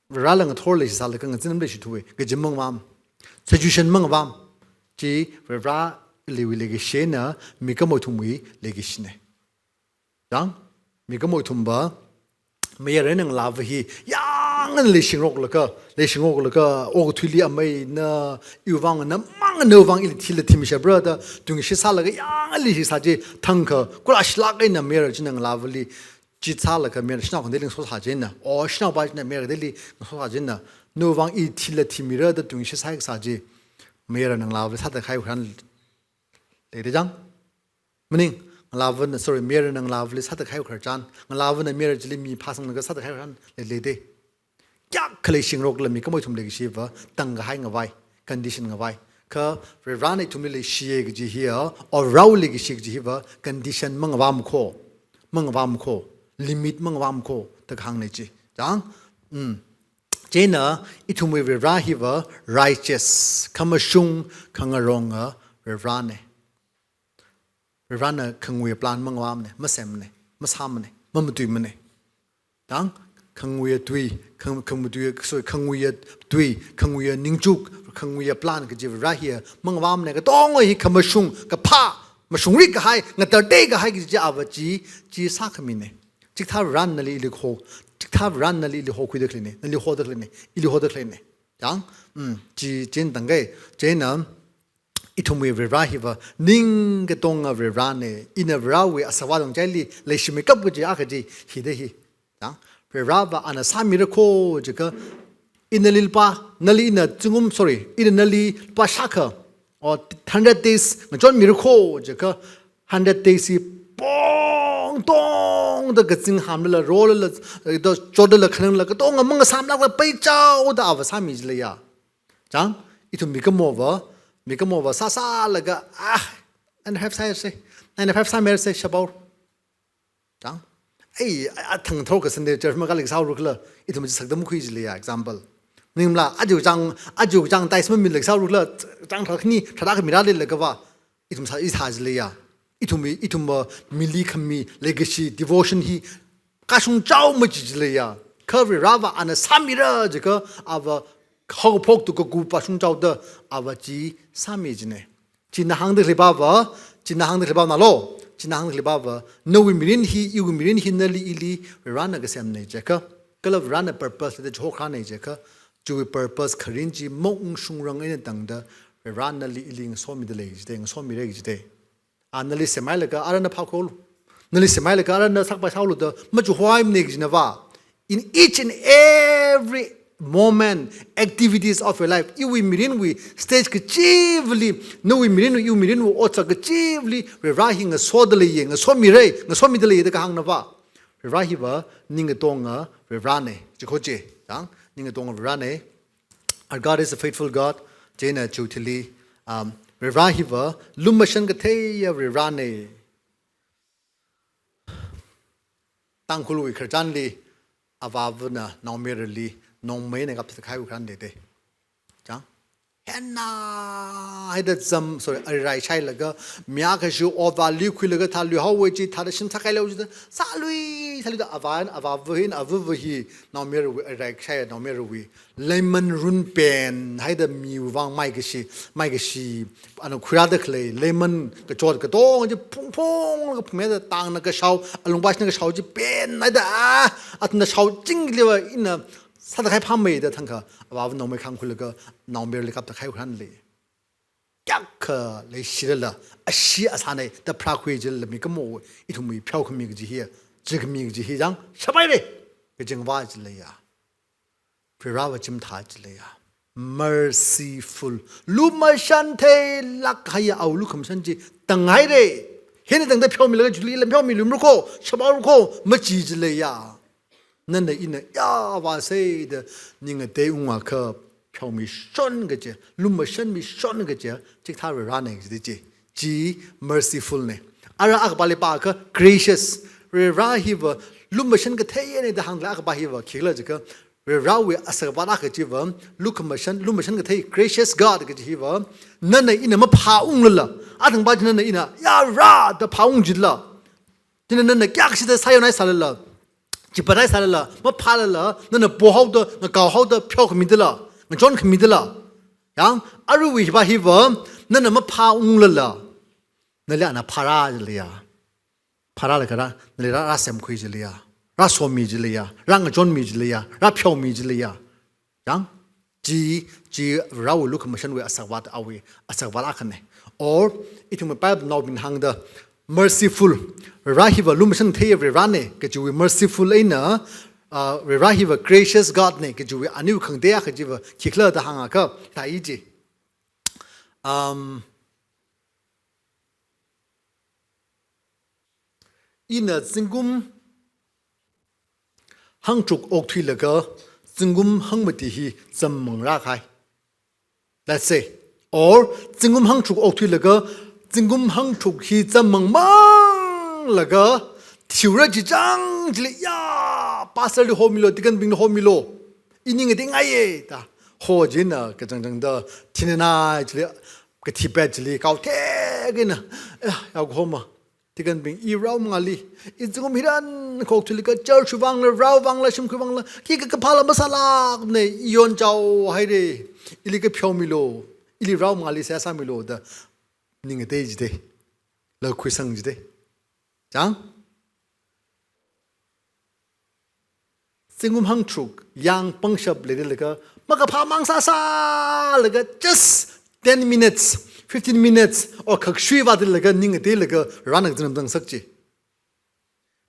Varela ngathor leishisālaga ngazin leishithuwa, kaji mangavām. Situation mangavām. Chi Varewui leikashina, mikumo ithumwui leikashina. Yang, mikumo ithumva, mayara eina ngalāva hi, yangna leishingaroklaga, leishingaroklaga, okathuili ameina, iwui vang namang nawui vang ili thila thimishapra da, tungshi sālaga yangna leishisā chi, thangkha, kula shilāk eina mayara china ngalāvali, chi sālaga mayara shanao khangateili ngasosā china, o shanao pa china mayara khangateili ngasosā china, nawui vang i thila thimira da tungshi sākasā chi, mayarana ngalāvali sāda kahai khuran leida chang. Maning, ngalāvana, sorry, mayarana ngalāvali sāda kahai khuran chang, ngalāvana mayara chili mi phāsanglaga sāda kahai khuran lei leida. Kayākha leishingarokla mikumo ithum leikashiva, tangkahai ngavai, condition ngavai. Kha Varena ithumli leishiya kaji hiya, or Varewui leikashi kaji hiva, condition mangavām kho, mangavām kho, limit mangavām kho, da kahāngna chi. Chang? Mm. Chieina ithumwui Varivara hiva righteous, khamashung, khangaronga Varivarane. Varivarana khangwui plan mangavāmane, masemne, masāmane, mamatuimane. Tang, khangwui tui, khang, khangwui tui, sorry, khangwui tui, khangwui ningchuk, khangwui plan kaji Varivara hiya mangavāmane, katonga hi khamashung, kaphā, mashungrik kahai, ngatartei kahai kaji chi ava chi, chi sākhamine. Chikathā Varivarana nali ili ho, chikathā Varivarana nali ili hokhuida khaleine, nali hoda khaleine, ili hoda khaleine. Tang, mm, chi, chieina tangkai, chieina, ithumwui Varivara hiva ning katonga Varivarane, ina Varivarawui asāvā longchaili leishimeikap kaji akha chi hida hi. Tang, Varivarava ana sāmira kho jiakha, ina nali lupā, nali ina zingkum, sorry, ina nali lupā shākha, or hundred days ngachonmira kho jiakha, hundred days hi pongtongda kazing hamlala, rolala, da chotlala, khanangla, katonga mangasāmlākla peichaoda ava sāmi jileiya. Tang, ithum mikumova, mikumova sāsālaga, ah, ninety-five sāse, ninety-five sāmirase, shabaur. Tang, ei, a, athang thor ka Sunday church makāli kasāhaora khala, ithum chi sakda makhui jileiya, example. Maningmala, aja chang, aja chang tithes mamilala kasāhaora khala, chang thāda khani, thāda kha mira leilakha va, ithum sā, i sā jileiya. Ithum, ithum, uh, mili khami, legacy, devotion hi, kashungchao machi jileiya. Kha Varivarava ana sāmira jiakha, ava haokaphok tukkha kagu pāshungchaoda, ava chi sāmi jine. China hāngda khalei pava, china hāngda khalei pava nalo, china hāngda khalei pava, nawui mirin hi, iwui mirin hi nali ili, Varivarana kasemne jiakha, kala Varivarana purpose leida chihokharāne jiakha, chiwui purpose kharing chi maungshungrang eina tangda, Varivarana nali ili ngasomida lei jide, ngasomira jide. A nali semhailaga arana phākhuilu. Nali semhailaga arana sakpai sālu da machuhoimane kajina va. In each and every moment, activities of your life, iwui mirinwui stage kachivali, nawui mirinwui, iwui mirinwui otsak kachivali, Varivara hi ngasoda leiye, ngasomira, ngasomida leiye da kahāngna va. Varivara hiva ning katonga Varivarane, chikho chi, tang, ning katonga Varivarane. Our God is a faithful God. Chieina chiwui thili, um, Varivara hiva lumashan katheiya Varivarane. Tangkhulwui khararchanli, avāvana naomayarali nongmeina kapthat kahaiwui khararchan leide. Tang, Hannah haida zam, sorry, arirai shailaga, mi akha shu ot vāli khuilaga thāluihaowa chi, thāda shim sākhailo jida, sālui, sāluida avā, avāva hin, avava hi, naomayarawui, arirai shaiya naomayarawui, lemon runpen haida miwui vang maikashi, maikashi, ana khuirāda khalei, lemon kachot katonga chi phungphunglaga phungmeida tangna kashao, alungpashina kashao chi pen haida, ah, athumna shaochingli va ina sāda kahai phāmei da thangkha, avāva nongmei khangkhuilaga, naomayarali kapda kahai khararchan lei. Kayākha leishilala, ashee asāne da pharākhui jilala mikumo, ithumwui pheokhami kaji hiya, jikhami kaji hi jang, shapaire, kachingva jileiya. Varivarava chimtha jileiya. Merciful. Lumashan theilāk kahaiya awui lukhamashan chi tanghaire. Hina tangda pheomilaga chili lam pheomiluimara kho, shapaora kho, machi jileiya. Nana ina ya vāse da ning ngateiungakha pheomishon kaje, lumashanmishon kaje, chikathā Varivarane jida chi. Chi merciful ne. Ara akhapāli pākha gracious. Varivara hiva lumashan katheine da hāngla akhapā hiva khikhala jiakha, Varivarawui asakvat akha chiva, lukhamashan, lumashan kathei, gracious God kaji hiva, nana ina maphāunglala, athangva chi nana ina, ya Vara da phāung jilala, china nana kayākshida sāyaonai sālala, chipatai sālala, maphālala, nana pohaoda, ngakaohaoda, pheokhamidala, ngachonkhamidala. Yang, aruiwui hiva hiva, nana maphāunglala, nali ana phārā jileiya. Phārālaga rā, nali rā, rāsemkhui jileiya, rāsomi jileiya, rāngachonmi jileiya, rāpheomi jileiya. Yang, chi, chi Varewui lukhamashanwui asakvat awui, asakvat akhane. Or, ithumwui Bible naobing hāngda, merciful, Vare hiva lumashan theiya Varene, kajiwui merciful eina, uh, Vare hiva gracious God ne, kajiwui aniwui khangatei akha chiva, khikhala da hāngakha, thāi chi. Um, ina zingkum hangtharuk okthuilaga, zingkum hangmati hi zammang rākahai. Let's say, or zingkum hangtharuk okthuilaga, zingkum hangtharuk hi zammang manglaga, thiura chichang chili, ya, pastor li homilu, deacon bingli homilu, I ning ngateingaiya da. Ho china kachangchangda thinana chili, kathi pet chili, kaothek eina, eh, yaokhoma. Deaconbing, i rao mangāli, i zingkum hiran khok thuilaga church vangla, rao vangla, shimkhur vangla, khikha kaphāla masālākmana, i yonchao haira, ili kapheomilu, ili rao mangāli seihā sāmilu da, ning ngatei jida, laga khuisang jida. Chang? Zingkum hangtharuk yang pangshap leilaga, makaphā mang sāsālaga, just ten minutes, fifteen minutes, or khakshui vātlaga, ning ngateilaga, Varena kazingram zangsak chi.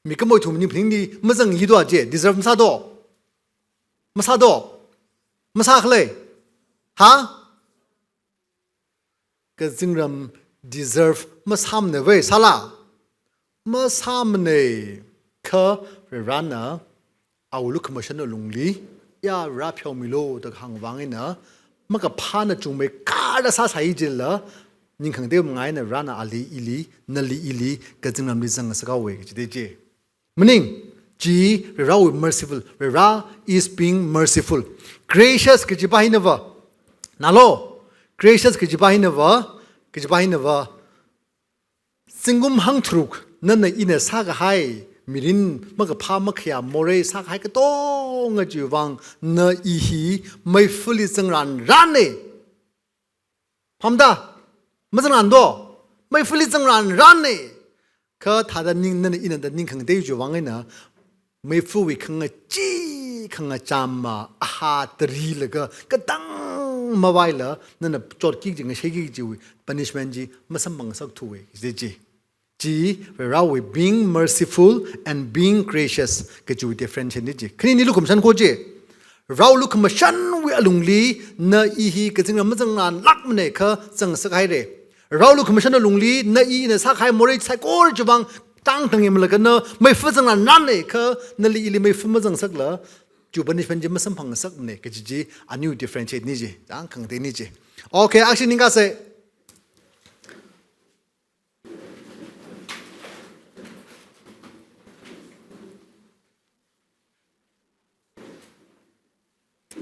Mikumo ithum ning phaningli mazangyi do je, deserve masā do. Masā do. Masā khala. Ha? Kazingram deserve masāmana vai, sāla? Masāmana, kha Varena awui lukhamashan alungli, ya Vare pheomilu da kahāng vang eina, makaphāna chungmeikharda sāsai jila, ning khangatei manga eina Varena ali ili, nali ili, kazingramli zangngasak haowa kaji da je. Maning, chi Varewui merciful. Vare is being merciful. Gracious kajipa hina va. Nalo, gracious kajipa hina va, kajipa hina va. Zingkum hangtharuk, nana ina sākahai, mirin makaphā makhayā morei sākahai katonga chiwui vang, na i hi meifali zangranrana. Phamda, mazangran do, meifali zangranrana. Kha thāda ning, nana ina da ning khangatei chiwui vang eina, meifawui khangachee, khangacham ma, aha tarilaga, katang mavaila, nana chotki kaji, ngasheki kajiwui, punishment chi, masamphang ngasakthuwa, kaji chi. Chi, Varewui being merciful and being gracious kajiwui differentiate na chi. Khanini lukhamashan kho chi. Varewui lukhamashanwui alungli, na i hi kazingram mazangranlākmana kha zangsak haira. Varewui lukhamashan alungli, na ina sākahai morei saikora chiwui vang tangtang yamlaga na meifa zangranrana kha, nali ili meifa mazangsakla, chiwui punishment chi masamphang ngasakmana kaji chi, aniwui differentiate na chi, chang khangatei na chi. Okay, action ningkasei.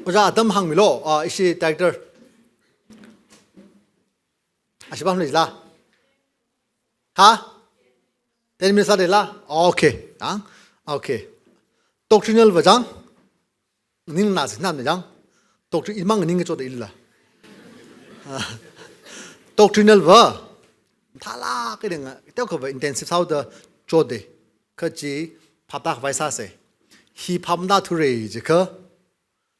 Ojā atam hāngmilu, ah, ishi director. Ashi pam leila? Ha? Ten minutes leila? Okay. Ah? Okay. Doctrinal va chang? Ning na sin nam chang? Doctrine imang ning cho da illa. Ah. Doctrinal va. Thala ke ding, teo ko va intensive sao da cho de. Kha chi phaptākhavai sāsei. Hi phaptāthure jiakha,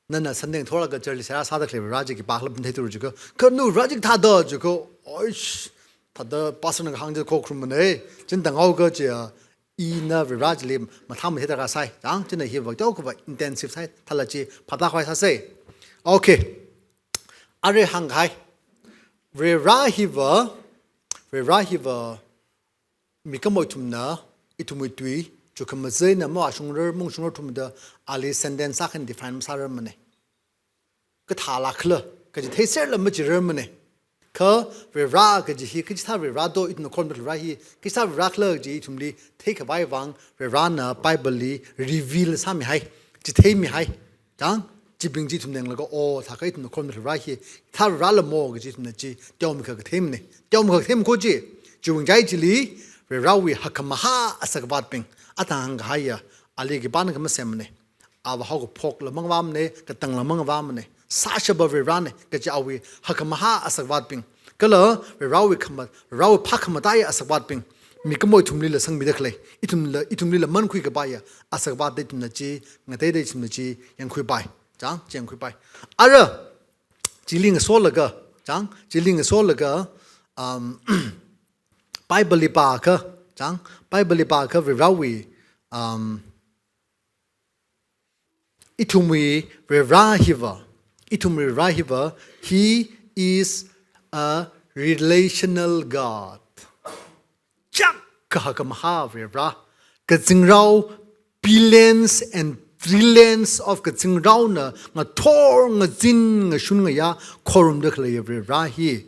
nana Sunday thorlaga church li seihā sāda khalei Vare chi khipākhala pamtheithure jiakha, kha nu Vare chi kathāda jiakha, oish, thāda pastor na kahāng chi khokharum mana, chin tanghaoka chi a, ina Vare chili mathāmathei darkar sai, chang, china hi va teo ko va intensive sai, thala chi phaptākhavai sāsei. Okay. Arui hāngkahai. Vare hi va, Vare hi va, mikumo ithumna, ithumwui tui, chukhamazei eina mavāshungrar, mungshungrar thumda, ali sentence akha eina define masārarmana. Kathālākhala, kaji theiserla machirarmana. Kha Vare kaji hi, kachithā Vare do, ithumna khorumda khalei Vare hi, kachithā Vare khala kaji ithumli theikhavai vang, Varena Bible li reveal sāmihai, chitheimihai. Chang, chibing chi ithumna yanglaga, o, thākha ithumna khorumda khalei Vare hi, thā Vare lamo kaji ithumna chi, teomikha katheimana. Teomikha katheimana kho chi, chiwui ngachaili, Varewui hakkhamahā asakvātbing, athang hāngkahaiya, ali khipānakha masemana. Ava haokaphokla mangavāmana, katangla mangavāmana. Sāshapa Varena, kaji awui hakkhamahā asakvātbing. Kala Varewui khama-, Varewui phākhamataiya asakvātbing. Mikumo ithumlila sangmida khalei. Ithumla, ithumlila mankhui kapaiya asakvāt da ithumna chi, ngateida ithumna chi, yangkhuipai. Chang, chi yangkhuipai. Ara, chili ngasolaga, chang, chili ngasolaga, um, Bible li pākha, chang, Bible li pākha Varewui, um, ithumwui Vare hi va, ithumwui Vare hi va, he is a relational God. Chak kahakkhamahā Vare, kazingrao, billions and trillions of kazingraona ngathor, ngazin, ngashun, ngayā, khorumda khalei Vare hi.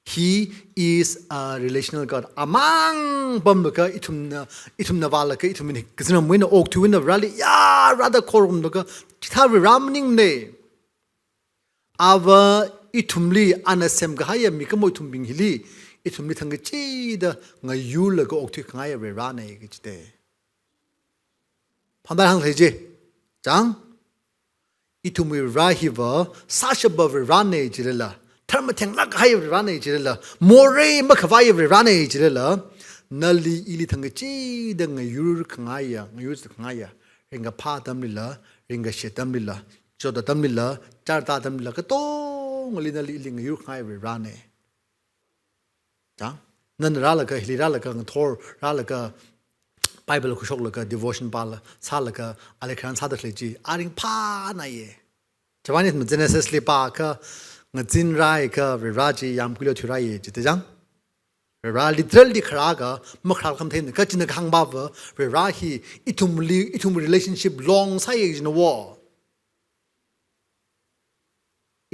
He is a relational God. Amang pamlaga ithumna, ithumna vālaga ithumwui kazingramwui eina okthuiwui eina Vareli yarada khorumlaga chithā Vare maningmana. Ava ithumli ana semkahaiya mikumo ithumbing hili, ithumli thangkachida ngayurlaga okthuikhangai Varena kajida. Phanbai hāngkhalei chi. Chang? Ithumwui Vare hiva sāshappa Varena jilala, tharmatheng lākkahai Varena jilala, morei makhavai Varena jilala, nali ili thangkachida ngayurkhangaiya, ngayurzakhangaiya, ringkaphā atamlila, ringkashi atamlila, chot atamlila, chārda atamlila, katongali nali ili ngayurkhangai Varena. Chang? Nana rālaga, hili rālaga, ngathor rālaga, Bible khuishoklaga, devotion pāla, sālaga, ali kharan sāda khalei chi, a ringphānaiya. Chiwuivang Genesis li pākha, ngazin rāakha, Vare chi yāmguilu thuirāya, jida chang? Vare literally kharā akha, makharā akha matheimana, kha china kahāng pava, Vare hi, ithumli, ithum relationship long sāya jina wo.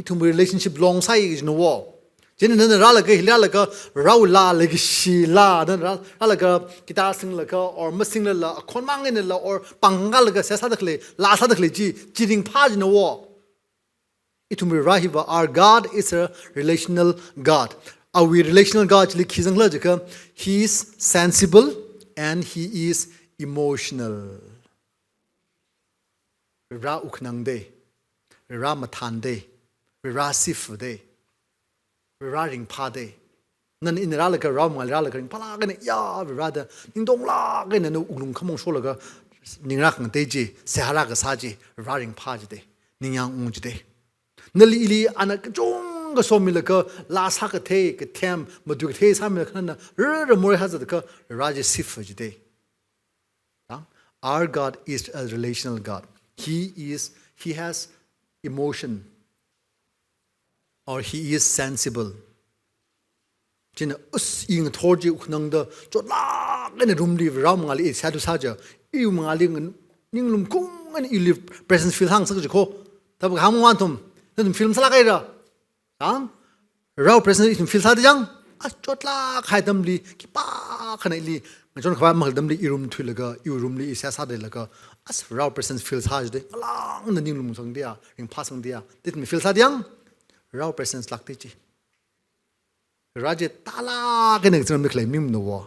Ithum relationship long sāya jina wo. Chieina nana rālaga, hili rālaga, Varewui laa, legacy laa, nana rā, rālaga, guitar singlaga, or masinglala, akhon mang einala, or pangkalaga, seihā sāda khalei, laa sāda khalei chi, chi ringphā jina wo. Ithum Vare hiva, our God is a relational God. Awui relational God chili khi zangkhala jiakha, he is sensible and he is emotional. Vare wukhanang da, Vare mathān da, Vare sif da, Vare ringphā da. Nana ina rālaga Vare mangāli rālaga ringphālāk eina, ya, Vare da, ningtonglāk eina na wuklung khamong sholaga, ningrā khangatei chi, seihā rākasā chi, Vare ringphā jida, ningyāng ung jida. Nali ili ana kachungkha somilaga, laa sākathei, kathem, matui kathei sāmilaga nana, rara morei hāzatlaga, Vare chi sif jida. Chang? Our God is a relational God. He is, he has emotion, or he is sensible. Chieina us ing thor chi wukhanang da chotlāk eina room li Vare mangāli i sādu sā ja, iwui mangāli ngan-, ninglum kung eina ili presence feel hāngsak jikho. Thāda kahāng mangā athum, nathum feel masālāk haira. Chang? Vare presence ithum feel sāda chang? A chotlāk kahai atamli, khipākhana ili, ngachon khavai makhalei atamli i room thuilaga, iwui room li i seihā sādalaga, as Vare presence feel sā jida, ngalāngna ninglum sangda ya, ringphā sangda ya, da ithum feel sāda chang? Vare presence lāk da chi. Vare chi tālāk eina kazingramli khalei maningmana wo.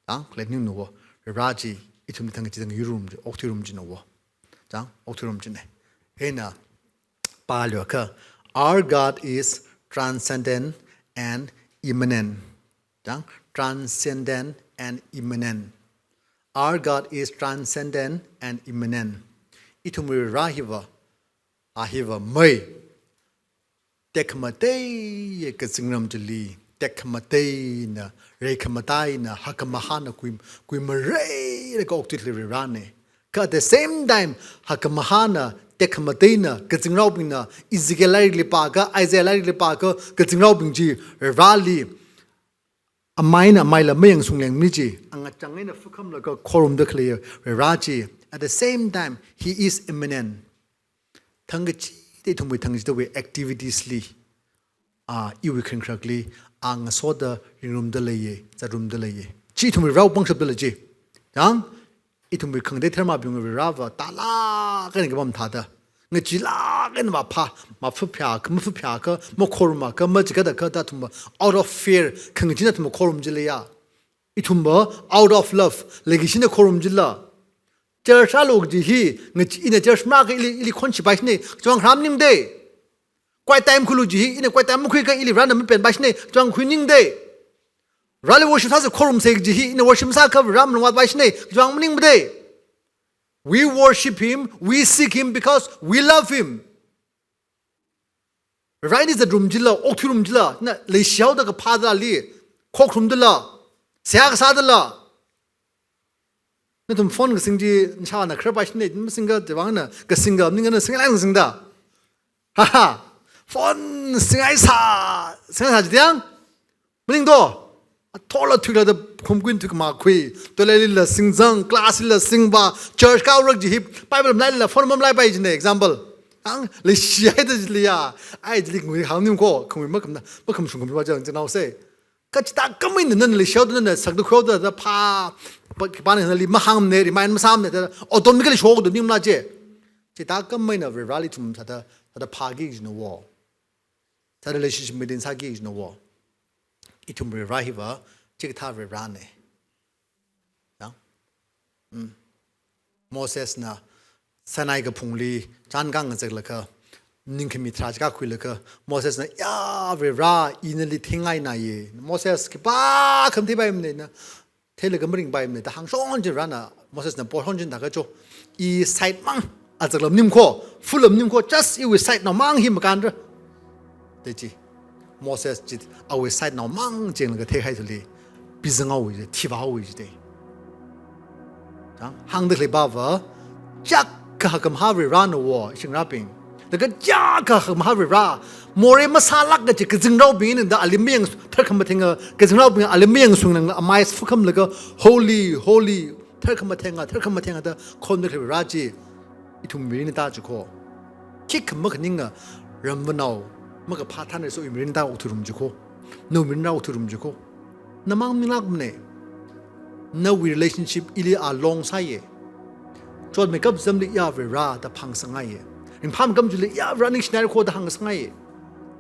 Chang, khalei maningmana wo. Vare chi ithumli thangkachida ngayurrum chi, okthuirrum china wo. Chang, okthuirrum china. Hina, pālu akha, our God is transcendent and immanent. Chang, transcendent and immanent. Our God is transcendent and immanent. Ithumwui Vare hiva, a hiva mei, tekhamateiya kazingram chili, tekhamateina, reikhamateina, hakhamahāna kui, kuimareilaga okthuili Varena. Kha at the same time, hakhamahāna, tekhamateina, kazingraobingna, Ezekiel lairikli pākha, Isaiah lairikli pākha, kazingraobing chi Vareli, amei eina ameila mayangsung lengmi chi, angachang eina phukhamlaga khorumda khalei Vare chi. At the same time, he is immanent. Thangkachida ithumwui thangkachidawui activities li, a, iwui kharing kharakli, a ngasoda ringrumda leiya, zatrumda leiya. Chi ithumwui Vare pangshapda lei chi. Chang, ithumwui khangatei dharmabingwui Vareva tālāk eina kapam thāda, ngacheelāk eina maphā, maphaphayākha, maphaphayākha, makhorumakha, machigatakha da athumva out of fear, khangachee eina athumva khorum chi leiya. Ithumva out of love, legacy eina khorum chila. Church alu kaji hi, ngache-, ina church makha ili, ili khon shipai shina, chiwuivang Vare maningmana. Quiet time khuilu ji hi, ina quiet time makhuikha ili Varena mapenpai shina, chiwuivang khuiningmana. Vareli worship sāsa khorumsa kaji hi, ina worship masākha Vare malungvātpai shina, chiwuivang maningmana. We worship him, we seek him because we love him. Vare eina zatrum chila, okthuirum chila, na leishihaoda kaphādala, khokharumdala, seihā kasādala. Nathum phone kasing chi, nashāna khararpai shina, masingakha chiwuivang na, kasingakha, maningakha na singlāk singda. Ha ha. Phone singaisa, singaisa jida chang. Maning do. Athorla thuila da khumkuin thuikhamā khui. Toilet lila singzang, class lila singvā, church kahaora kaji hi, Bible malaila, phone mamalaipai jina, example. Ang, leishihaida chili ya. Ai, chili ngui hāngnim ko, khangui makhamna, makhamshung khamva chang chang nao se. Kachithā khameina nana leishihaoda nana sakda khuihaoda da phā, pa, khipāna nali mahāngmane, remind masāmane da, automatically shokda ningmala che. Chithā khameina Varivarali ithum sāda, sāda phāki jina wo. Sāda relationship maintain sāki jina wo. Ithum Varivara hiva, chikathā Varivarane. Ya? Mm. Mosesna Sinai kaphungli, chānkāng ngazaklaga, ningkhami tharā chikha khuilaga, Mosesna, "Ya, Varivara, ina nali thengngaina ye." Moses, khipākha matheipaimane na, theilaga maringpaimane, da hāngshon chi Varena, Mosesna poshon chi da kacho, "I side mang, azakla maning ko, full la maning ko, just iwui side nao mang hi makānra." Da chi, Moses chi, awui side nao mang chinglaga theihai thili, pizanghaowa chi, thivāhaowa chi da. Chang, hāngda khalei pava, chiyākha hakmahā Varivarana wo, shingrabing. Laga chiyākha hakmahā Varivara, morei masālāk kachi kazingraobing eina da ali mayang, tharkhamatheng, kazingraobing ali mayangsung eina amai sāphukhamaga, "Holy, holy, tharkhamatheng, tharkhamatheng" da khorumda khalei Varivara chi, ithum mirinli tāchiko. Khikha makhaninga ramvanao, makaphā thanreso iwui mirinli tā okthuirum chiko. Nawui mirinli tā okthuirum chiko. Na mang maningmane. Nawui relationship ili along sāye. Chotmeikap zamli ya Varivara da phāngasakngaiye. Ringphāmeikap chili ya Varivara ningshinaira ko da hāngasakngaiye.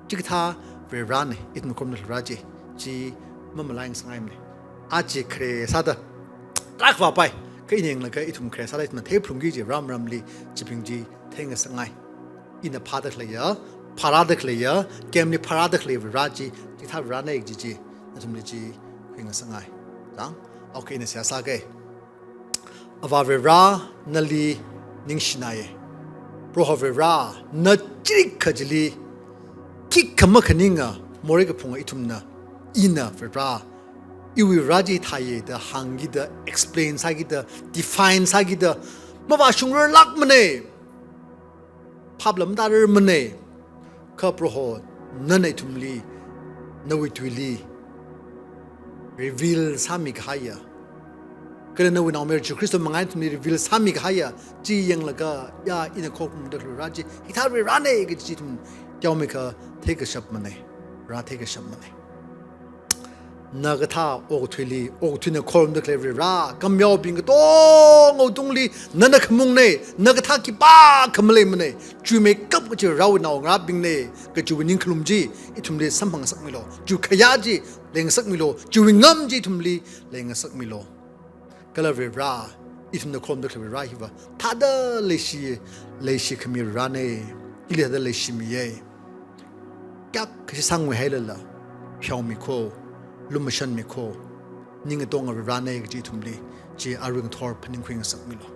Chikathā Varivarane, ithumna khorumda khalei Varivara chi, chi mamalai ngasakngaimane. Aja khare sāda, rākhavāpai, kha ina yanglaga ithum khare sāda ithumna theiphalungki kaji Vare maramli, chibing chi theingasakngai. Ina phāda khaleiya, phārāda khaleiya, kemli phārāda khalei Varivara chi, chikathā Varivarane kaji chi, nathumli chi khuingasakngai. Chang, okay, ina seihā sāke. Avā Varivara, nali ningshinaiye. Proho Varivara, na chirikha chili, khikha makhaninga, morei kaphunga ithumna, ina Varivara, iwui Varivara chi thāye da hāngkida, explain sākida, define sākida, mavāshungrarlākmane. Phaplam tārarmane. Kha Proho, nana ithumli, nawui tuili reveal sāmikahaiya, kala nawui Naomayara Jesu Khrista manga eina ithumli reveal sāmikahaiya, chi yanglaga, ya, ina khorumda khalei Varivara chi, hithā Varivarane kaji chi ithum teomeikha theikashapmane, rātheikashapmane. Na kathā okathuili, okathuina khorumda khalei Varivara, kamyaobing katonga tungli, nana khamungne, na kathā khipākha maleimane, chuimeikap kachi Varewui naongarābingne, kachiwui ningkhalum chi, ithumli samphangngasakmilu, chiwui khayā chi leingasakmilu, chiwui ngam chi ithumli leingasakmilu. Kala Varivara, ithumna khorumda khalei Varivara hiva, thāda leishi, leishikhami Varivarane, ili thāda leishimiye. Kayākha sānguihailala, pheomiko, lumashanmiko, ning katonga Varivarane kaji ithumli, chi arui ngathor phaningkhui ngasakmilu.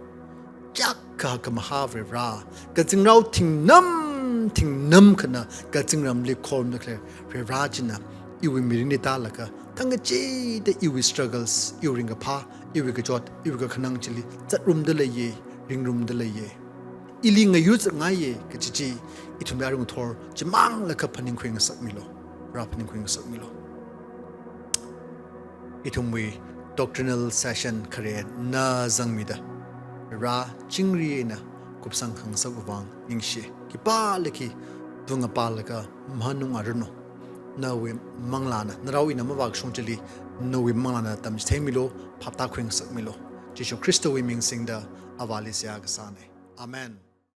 Kayākha hakmahā Varivara, kazingrao thingnam, thingnam akhana, kazingramli khorumda khalei Varivara china, iwui mirinli tālaga, thangkachida iwui struggles, iwui ringkaphā, iwui kachot, iwui kakhanang chili, zatrumda leiye, ringrumda leiye. Ili ngayutsakngaiye kaji chi, ithumli arui ngathor, chimanglaga phaningkhui ngasakmilu, rāphaningkhui ngasakmilu. Ithumwui doctrinal session khare na zangmida, Vare chingri eina kupsang khangasak vang ningshi. Khipālikha tungapālaga mahanungranu. Nawui manglāna, narao ina mavākashung chili, nawui manglāna tamchitheimilu, phaptākhui ngasakmilu. Jishu Khristawui ming singda, Avāli seihā kasāne. Amen.